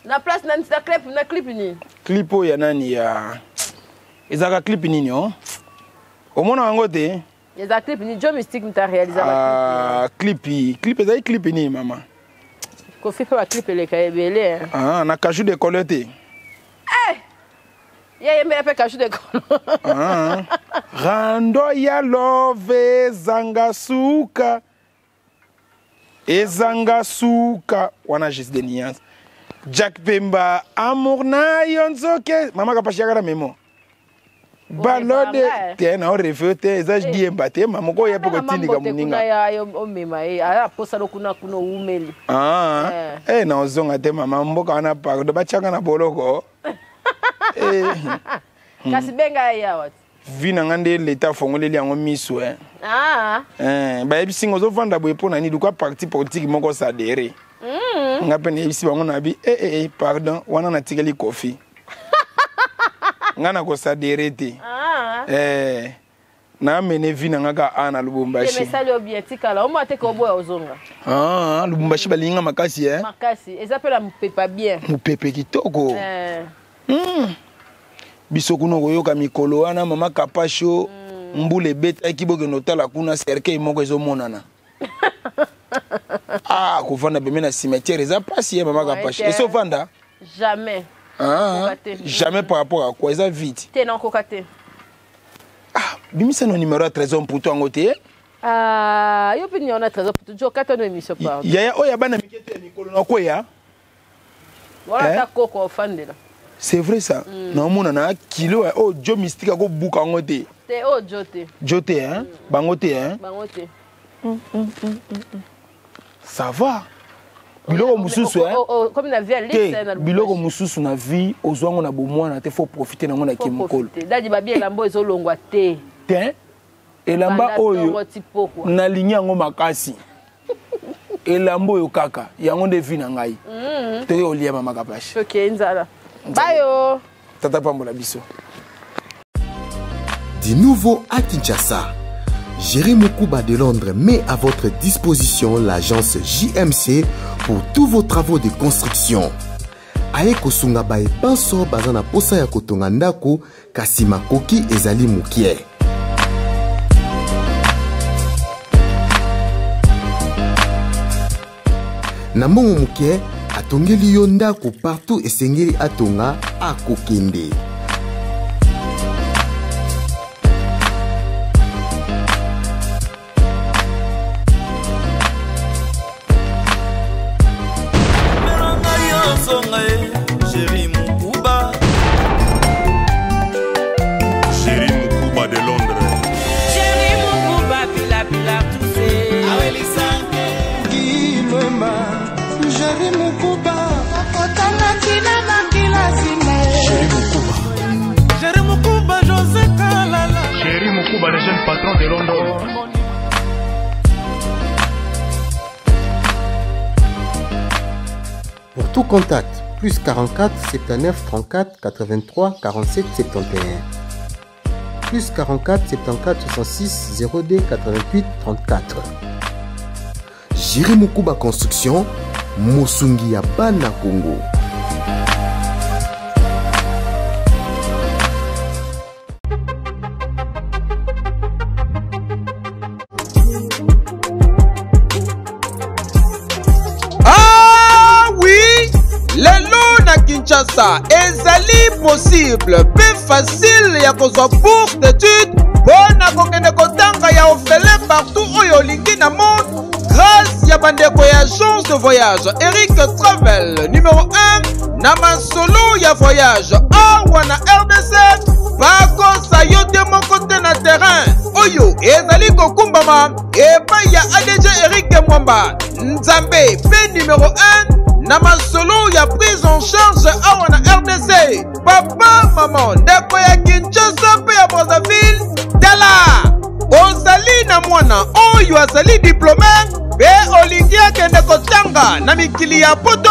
Na place na na clip, na clip nini? Clip oyo ya nani, ya ezalaka clip nini o omona yango te? Eza clip ni Joe Mystique muta réaliser. Ah, clip, clip ezali clip nini, mama? Kofi mpe baclip eleka ebele. Ah, na Cachou de Colo te. Eh! Ye yembela mpe Cachou de Colo. Ah. Rando ya love ezanga suka, ezanga suka wana, juste de nuance. Jack Pemba, amour na yo nzoke. Mama Kapashi, yaka na memo balode te na oreve te, eza diemba te. Mama moko oya mpe kotindika moninga. Omema ye aya posalo kuna kuna owumeli. Ah, eh, na ozonga te, mama. Mboka wana, pardon, batiaka na boloko. Kasi benga ye awa. Vi na nga nde leta afongoleli yango miso, eh. Ah. Eh, bayebisi nga ozovanda boye mpo na nini? Luka parti politique moko s'adhérer. Nga mpe nayebisi bango na bi eh, eh, eh, pardon, wana natikeli Kofi, nga na kosadere te. Ah. Eh, Na mene vie na nga ka a na Lubumbashi. Mesali yo bien tikala. Omo ate ko boya ozonga. Ah, Lubumbashi balinga makasi eh. Makasi. Eza pe la mupepa bien. Mupepe kitoko. Eh. Mm. Biso kuna koyoka mikolo wana mama Kapasho mm. mbula ebetaki bokende otala kuna cercueil moko ezomonana. ah, kovanda pembeni na cimetière eza mpasi ye mama Kapasho. Esi ovanda? Jamais. Ah, jamais par rapport à quoi eza vite. Te nakoka te. Ah, bimisa no numéro ya Trésor Mputu yango te. Ah, yo mpe niona Trésor Mputu jo kata no émission pardon. Yaya oyo ya bana mike te mikolo na kweya. Wana ta koko ofandela. C'est vrai ça. Mm. Naomona na kilo oyo oh, jo mystique akobuka yango te. Te oyo oh, jo te. Jo te hein? Mm. Bango te hein? Bango te. Mm. Ça va. Biloko mosusu hein? Te biloko mosusu na vie ozwa yango na bomwana te faut profiter nango na kimokolo. Dadi babi elamba ezolongwa te. Te elamba oyo nalingi yango makasi. Elamba oyo kaka yango nde vie na ngai. Mm. Toye olia mama Kapashi. Okay, nzala. Bayo. Tata pambola biso. Du nouveau à Kinshasa, Jerry Mukuba de Londres met à votre disposition l'agence JMC pour tous vos travaux de construction. Aye kosunga baye banso baza na posa ya kotonga ndako kasi makoki ezali mokie. Na mbongo moke atongeli yo ndako partout esengeli atonga akokende. Moukuba, le jeune patron de London. Pour tout contact, plus 44 79 34 83 47 71. Plus 44 74 66 02 88 34. Jerry Mukuba Construction, Mosungi ya Bana Congo. Ah oui, lelo na Kinshasa ezali possible pe facile ya kozwa bourse d'études mpo na kokende kotanga ya ofele partout oyo olingi na monde grâce ya bandeko ya agence de voyage Eric Travel numéro 1 na masolo ya voyage awa na RDC. Bakosa yo te moko te na terrain oyo ezali kokumbama epai ya ADG Eric Mwamba Nzambe pe numéro 1 na masolo ya prise en charge awa na RDC. Papa, mama, ndeko ya Kinshasa mpe ya Brazzaville, tala ozali na mwana oyo azali diplome mpe olingi akende kotanga na mikili ya poto,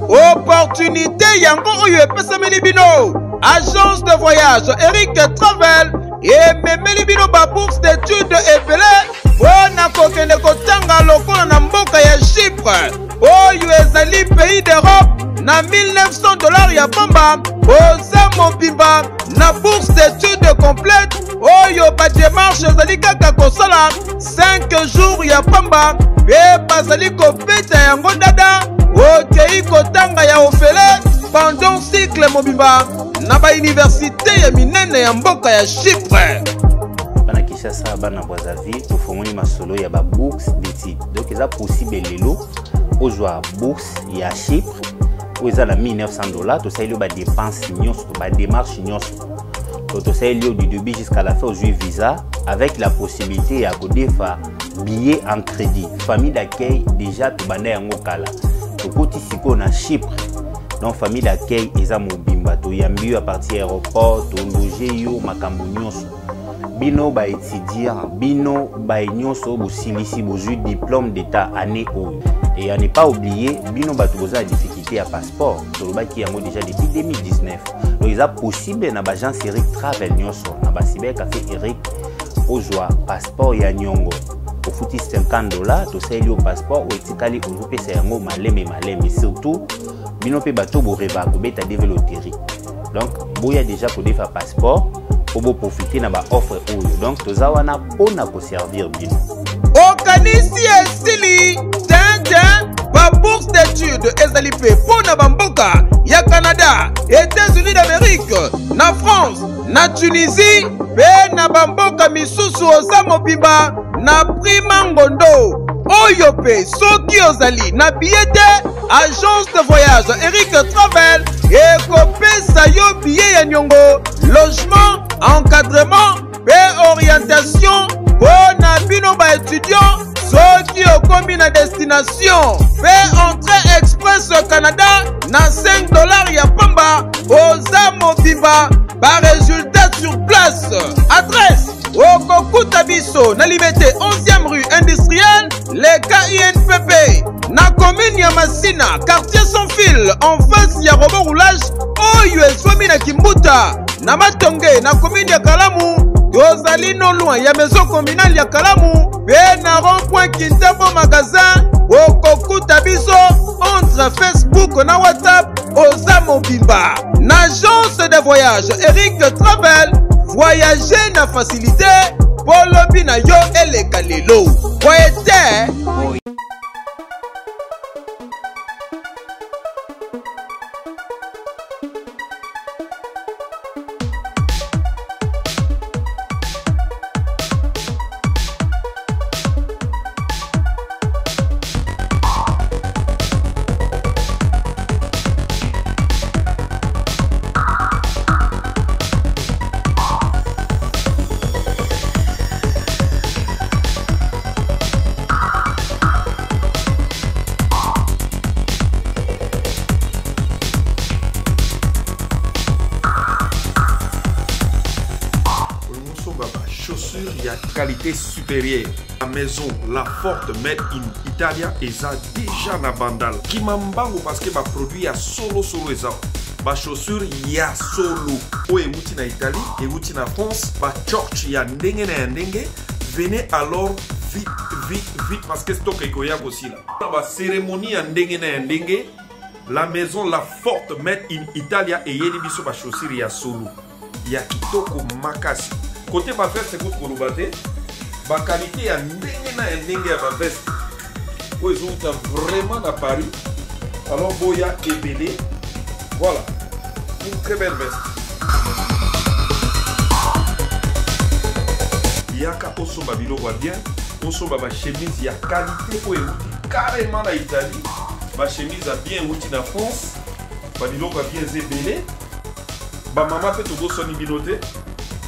opportunité yango oyo epesameli bino. Agence de voyage Eric Travel ememeli bino ba bourse d'études ebele mpo na kokende kotanga lokola na mboka ya Chypre oyo ezali pays d'Europe na 1900 $ ya pamba. Oza mobimba na bourse d'études complète oyo ba démarche ezali kaka kosala 5 jours ya pamba mpe bazali kobeta yango dada. Okei kotanga ya ofele pendant cycle mobimba na ba université ya minene ya mboka ya Chypre. Bana Kinshasa, bana Brazzaville, tofongoli masolo ya ba bourse d'études. Donc eza possible lelo ozwa bourse ya Chypre oyo eza na 1900 $, tosaleli yo ba dépense nyonso, ba démarche nyonso. Donc tosaleli yo du début jusqu'à la fin, ozwi visa avec la possibilité ya kodefa billet en crédit. Famille d'accueil déjà tobanda yango kala. Tokoti sikoyo na Chypre. Donc famille d'accueil eza mobimba, toyambi yo à partir ya aéroport, tologe yo makambo nyonso. Bino ba étudiant, bino ba nyonso bosilisi bozwi diplôme d'état année oyo. Et à ne pas oublier, bino bato boza na difficulté ya passeport, tolobaki yango déjà depuis 2019. Donc eza possible na ba agence Eric Travel nyonso, na ba cyber café Eric ozwa passeport ya nyongo. Ofuti 50 dollars, tosaleli yo passeport oyo etikali ozopesa yango maleme maleme. Surtout bino mpe bato borevaka kobeta DV loterie. Donc boya déjà kodefa passeport po boprofite na baoffre oyo. Donc toza wana mpona koservir bino. Okanisi esili tintin, babourse d'étude ezali mpe mpo na bamboka ya Canada, États-Unis d'Amérique, na France, na Tunisie mpe na bamboka misusu. Oza mobimba na Prima Ngondo oyo mpe soki ozali na billet te, agence de voyage Eric Travel ekopesa yo billet ya niongo, logement, encadrement mpe orientation mpo na bino baétudiant. Soki okomi na destination mpe entrée express Canada na 5 dollars ya pamba, oza mobimba, baresultat sur place. Adresse: okokuta biso na Limete, 11e rue industrielle, leka INPP, na commune ya Masina, quartier sans fil, en face ya robot roulage oyo ezwami na Kimbuta. Na Matonge, na commune ya Kalamu, tozali non loin ya maison communale ya Kalamu mpe na rond point Kintambo magasin. Okokuta biso entre Facebook na WhatsApp. Oza mobimba na agence de voyage Eric Travel. Voyager na facilité mpo lobi na yo eleka lelo, boye te. Chaussures ya qualité supérieure, la maison La Forte Made in Italia eza déjà na Bandal. Kima mbangu parce que baproduit ya solo solo eza, bachaussure ya solo oyo euti na Italie, euti na France, bachurch ya ndenge na ya ndenge. Venez alors vite, vite, vite parce que stock ekoya kosila. Na bacérémonie ya ndenge na ya ndenge, la maison La Forte Made in Italia eyeli biso bachaussure ya solo ya kitoko makasi. Kote baveste, kutu koloba te, baqualité ya ndenge na ya ndenge ya baveste oyo ezowuta vraiment na Paris. Alors boya ebele. Voilà une très belle veste. Yaka osomba biloko ya bien, osomba bachemise ya qualité oyo euti carrément na Italie, bachemise ya bien euti na France, babiloko ya bien eza ebele. Bamama mpe tobosani bino te,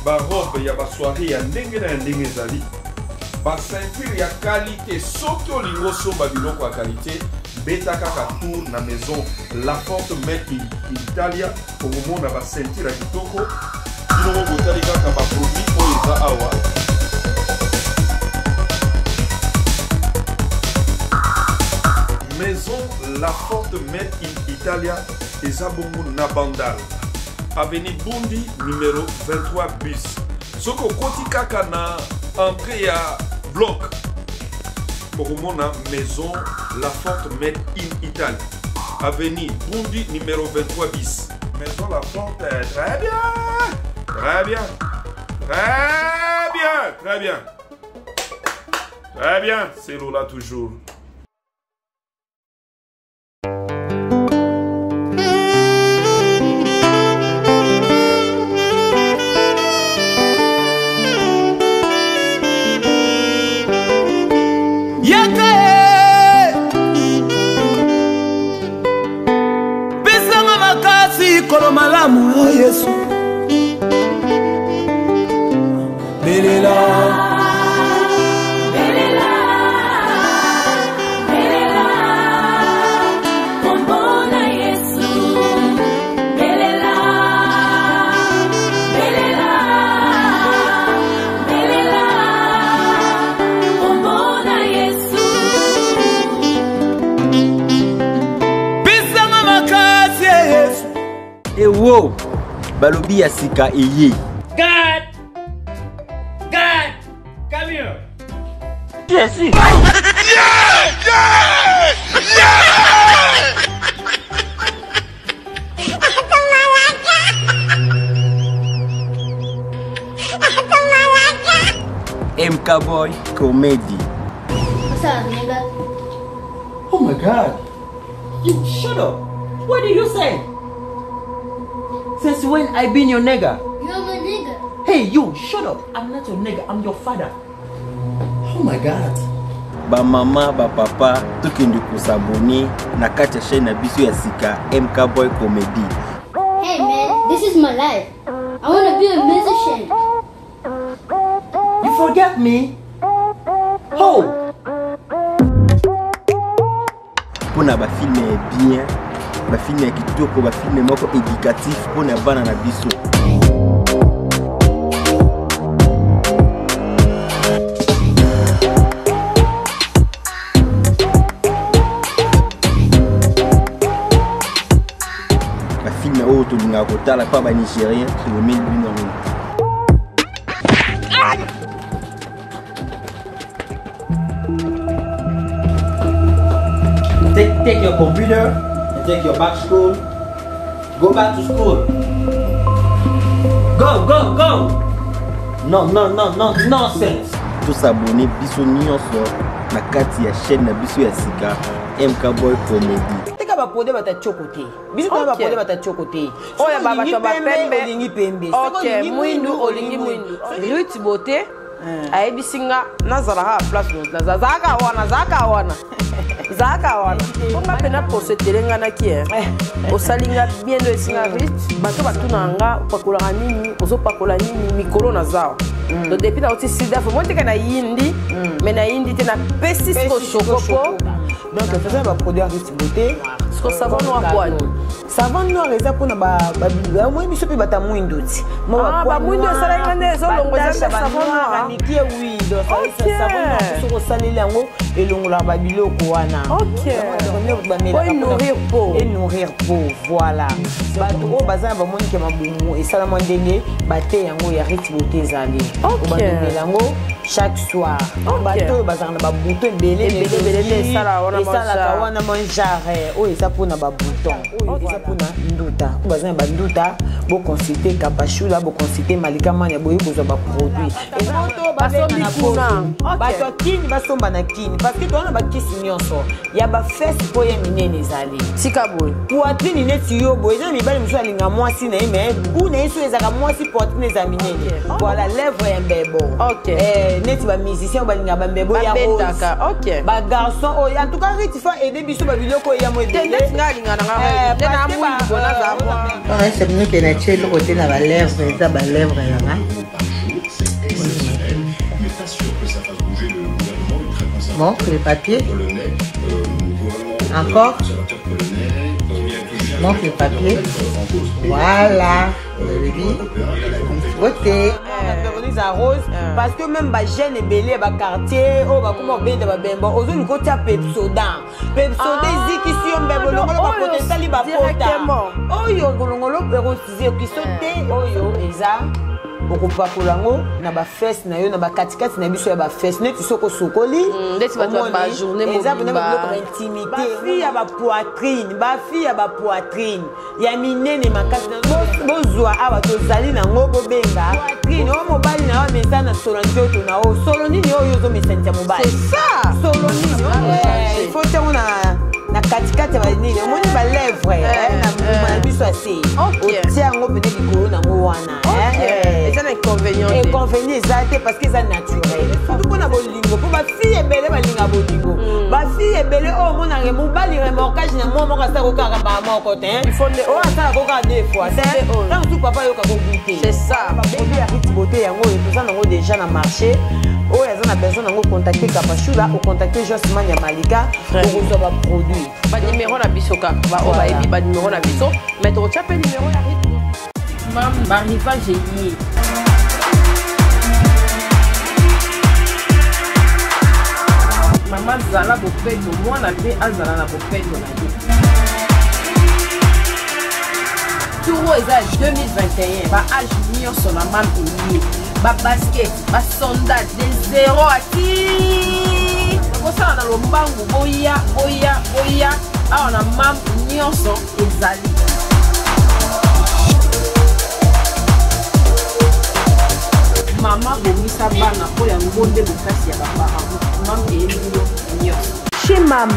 barobe ya basoirée ya ndenge na ya ndenge ezali, baceinture ya qualité. Soki olingi osomba biloko ya qualité, beta kaka tour na maison La Forte Made in Italia, okomona baceinture ya kitoko. Bino moko botali kaka baproduit oyo eza awa. Maison La Forte Made in Italia eza bongo na Bandal, avenue Bundi numéro 23 bus. Soki okoti kaka na entrée ya bloc, okomona maison La Forte Made in Italie, avenue Bundi numéro 23 bis, maison La Forte. Très bien, très bien, très bien, très bien, très bien. C'est Lola toujours. Yaka e, pesanga makasi, kolo malamu ya Yesu. Belela, belela, belela, kombo na Yesu. Belela, belela, belela, kombo na Yesu. Pesanga makasi ya Yesu. Ewo balobi ya sika eye. God! God! Jésus. Yeah! Yeah! Yeah! MK Boy Comedy. What's up, nigga? Oh my god. You shut up. What did you say? Since when I been your nigga? You're my nigga. Hey you, shut up. I'm not your nigga, I'm your father. Oh my god. bamama bapapa tokende kosabone na kati ya chaîne na biso ya sika mk boy comedy Hey man, this is my life. I wanna be a musician. You forget me? Oh! mpo na bafilme ya bien bafilme ya kitoko bafilme moko éducatif mpo na bana na biso bafilme oyo tolingaka kotala mpa banigérien tolomeli bino yango. Take, take your computer and take your back school. Go back to school. Go, go, go! No, no, no, no, nonsense. Tosabone biso nyonso na kati ya chaîne na biso ya sika mk boy comedy. Teka baproduit bata tioko te, biso toya baproduit bata tioko te. Oyo ba bato ya bapembe olingi pembe, ok, mwindu olingi mwindu. Ruth Beauté ayebisi nga nazalaka ya place naza, zalaka wana, zalaka wana, zalaka wana, mpo nga mpena poso etelenganaki. Osali nga bien ndo esinga Ruth. Bato batunaka nga opakolaka nini, ozopakola nini mikolo naza awa. Donc depuis nauti Sudaf, moi teka na yindi, mais na yindi te, napesi siko shoko po. Donc toza na baproduit ya Ruth Beauté. Siko savon noir kwani? Savon noir eza mpona omoi biso mpe bata mwindu ti. Bamwindu esalaki nga nde ezolongo, eza nde savon noir. Mike, oui. Donc savon noir, soki osaleli yango, elongolaka babiloko wana. Nourrir peau. Enourrir peau, voilà. Bato oyo baza na bamonike mabumu esalama ndenge bate yango ya Ruth Beauté ezali obandomela yango chaque soir. Bato oyo bazalaka na babouton ebele esalaka wana manjare. Oyo eza mpona babouton, oyo eza mpona nduta. Oyo baza na banduta, boconsulte Kapashula, boconsulte Malika Mania, boye kozwa baproduit. Bato ya Kini basomba na Kini, parce que toza na bakisi nyonso ya bafese mpo ye minene ezali. Tika boye. Poitrine neti yo boye, eza na mibali mosusu alinga mwasi na ye, mais gu na ye so ezalaka mwasi poitrine eza minene. Voilà, lèvre ya mbebo, neti bamusicien oyo balingaka bambebo ya rose, bagarçon oyo. En tout cas, Ruth fa aide biso babiloko oyo ya mo ebele. Ebele natie eloko te na balèvre, eza balèvre yanga. Montre le papier. Encore. Montre le papier. Voilà. Vous avez vu. Beauté. Eza rose parce que même bajeune ebele ya baquartier oyo bakoma kobenda babemba, ozoluka otia Pepsodent, Pepsodent ezikisi yo mbebo, longolo bapota, esali bapota oyo kolongolo ekozikisa te. Oyo eza okopakola yango na bafese na yo, na bakatikati na biso ya bafese, neti soki osokoli. Eza mpena biloko ba intimité. Bafille ya bapoitrine, bafille ya bapoitrine ya minene makasi, bozwa awa, tozali nango. Bobenga poitrine oyo mobali na yo amesa na solo nzoto na yo. Solo nini oyo ozomesanisa mobali? Solo nini? Il faut tiango na katikati ya banini, omoni balèvre na mbuma na biso ya se, otia yango pene likolo nango wana. Eza na inconvénient? Inconvénient eza te, parce que eza naturel, surtout mpona bolingo, mpo bafille ebele balinga bolingo. Bafille ebele oyo omonaka mobali remorquage na mwa moko asala kokaka mbala moko te, oyo asala kokaka deux fois te, ntango mosusu papa ayoka kogu te. C'est ça. Baproduit ya Ruth Beauté yango oyo toza nango déjà na marché. Oyo aza na besoin nango, contacte Kapashula, ocontacte Josman ya Malika, okozwa baproduit. Banimero na biso kaka, baoyo bayebi banimero na biso, mais tokotya mpe nimero ya Ruth. Barivage eye. Mama zala bopeto, mwana mpe azala na bopeto na ye. Tour oyo eza ya 2021, baage nyonso na mame eye, babasket, basandale de 0 ati. Bosala na lombangu, boya, boya, boya, awa na mam nyonso ezali. Mama bongisa bana mpo yango nde bokasi ya baparent. Mam eyebi bino nyonso. Chez Mam,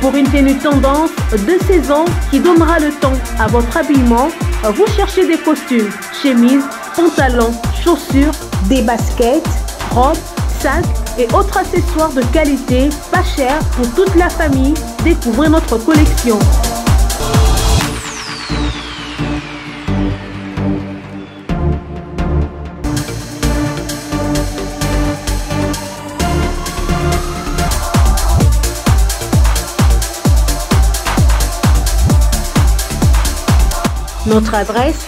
pour une tenue tendance de saison qui donnera le temps à votre habillement, vous cherchez des costumes, chemises, pantalons, chaussures, des baskets, robes, sacs et autres accessoires de qualité, pas cher pour toute la famille. Découvrez notre collection. Notre adresse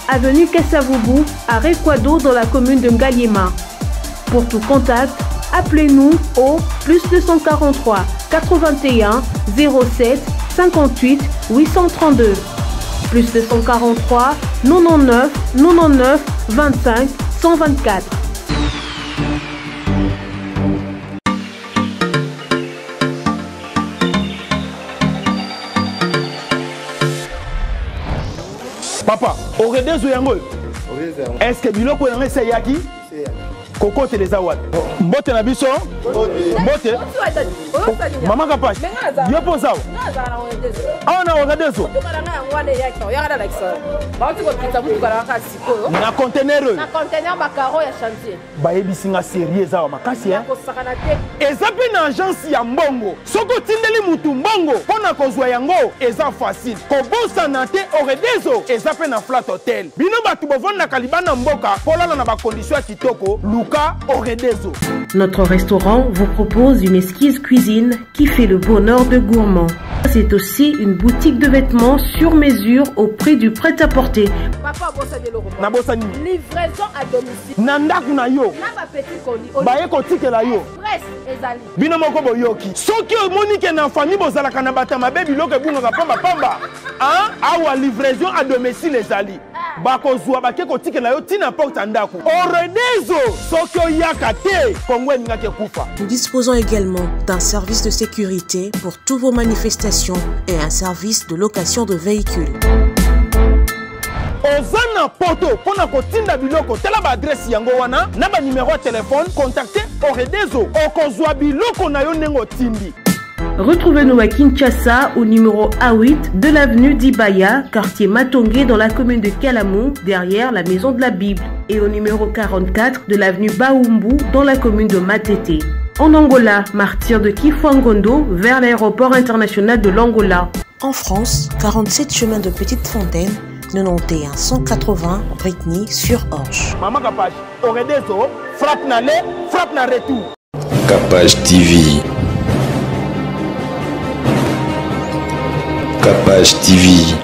Avenue Kassavoubou, à Rekwado, dans la commune de Ngaliema. Pour tout contact, appelez-nous au plus 243 81 07 58 832. Plus 243 99 99 25 124. Papa, oredezo yango oyo est ce que biloko yango esi eyaki kokotela eza wapi mbote na biso mbote mama kapash yo mpo oza awa na oredezo na contener oyo Bayebisi nga serie eza wa makasi hein. Kosakana te. Eza pe na agence ya mbongo. Soki otindeli mutu mbongo mpo na kozwa yango eza facile. Kobosana te Oredezo eza pe na Flat Hotel. Bino batu bovandaka libanda mboka polala na ba conditions ya kitoko luka Oredezo. Notre restaurant vous propose une esquisse cuisine qui fait le bonheur de gourmands. C'est aussi une boutique de vêtements sur mesure au prix du prêt-à-porter. Papa abosani eloko moko. Nabosani. Livraison à domicile. Na ndako na yo. Na ba petit colis. Baye kotikela yo. Express ezali. Bino moko boyoki. Soki omoni ke na famille bozalaka na bato ya mabe biloko ebungaka pamba pamba. Hein? Awa livraison à domicile ezali. Bakozwa bake kotikela yo ti na porte ya ndako. Oredezo soki oyaka te Congo elingaki ekufa. Nous disposons également d'un service de sécurité pour toutes vos manifestations et un service de location de véhicules. Oza na poto mpo na kotinda biloko, tala ba adresse yango wana na ba numero ya telefone, contacte Oredezo, okozwa biloko na yo ndenge otindi. Retrouvez-nous à Kinshasa au numéro A8 de l'avenue d'Ibaya, quartier Matongé dans la commune de Kalamu, derrière la maison de la Bible, et au numéro 44 de l'avenue Baumbu dans la commune de Matete. En Angola, martyr de Kifuangondo vers l'aéroport international de l'Angola. En France, 47 chemin de Petite Fontaine, 91 180 Britney-sur-Orge. Maman Kapash, Oredezo, frappe na aller, frappe na retour. Kapash TV. Kapash TV.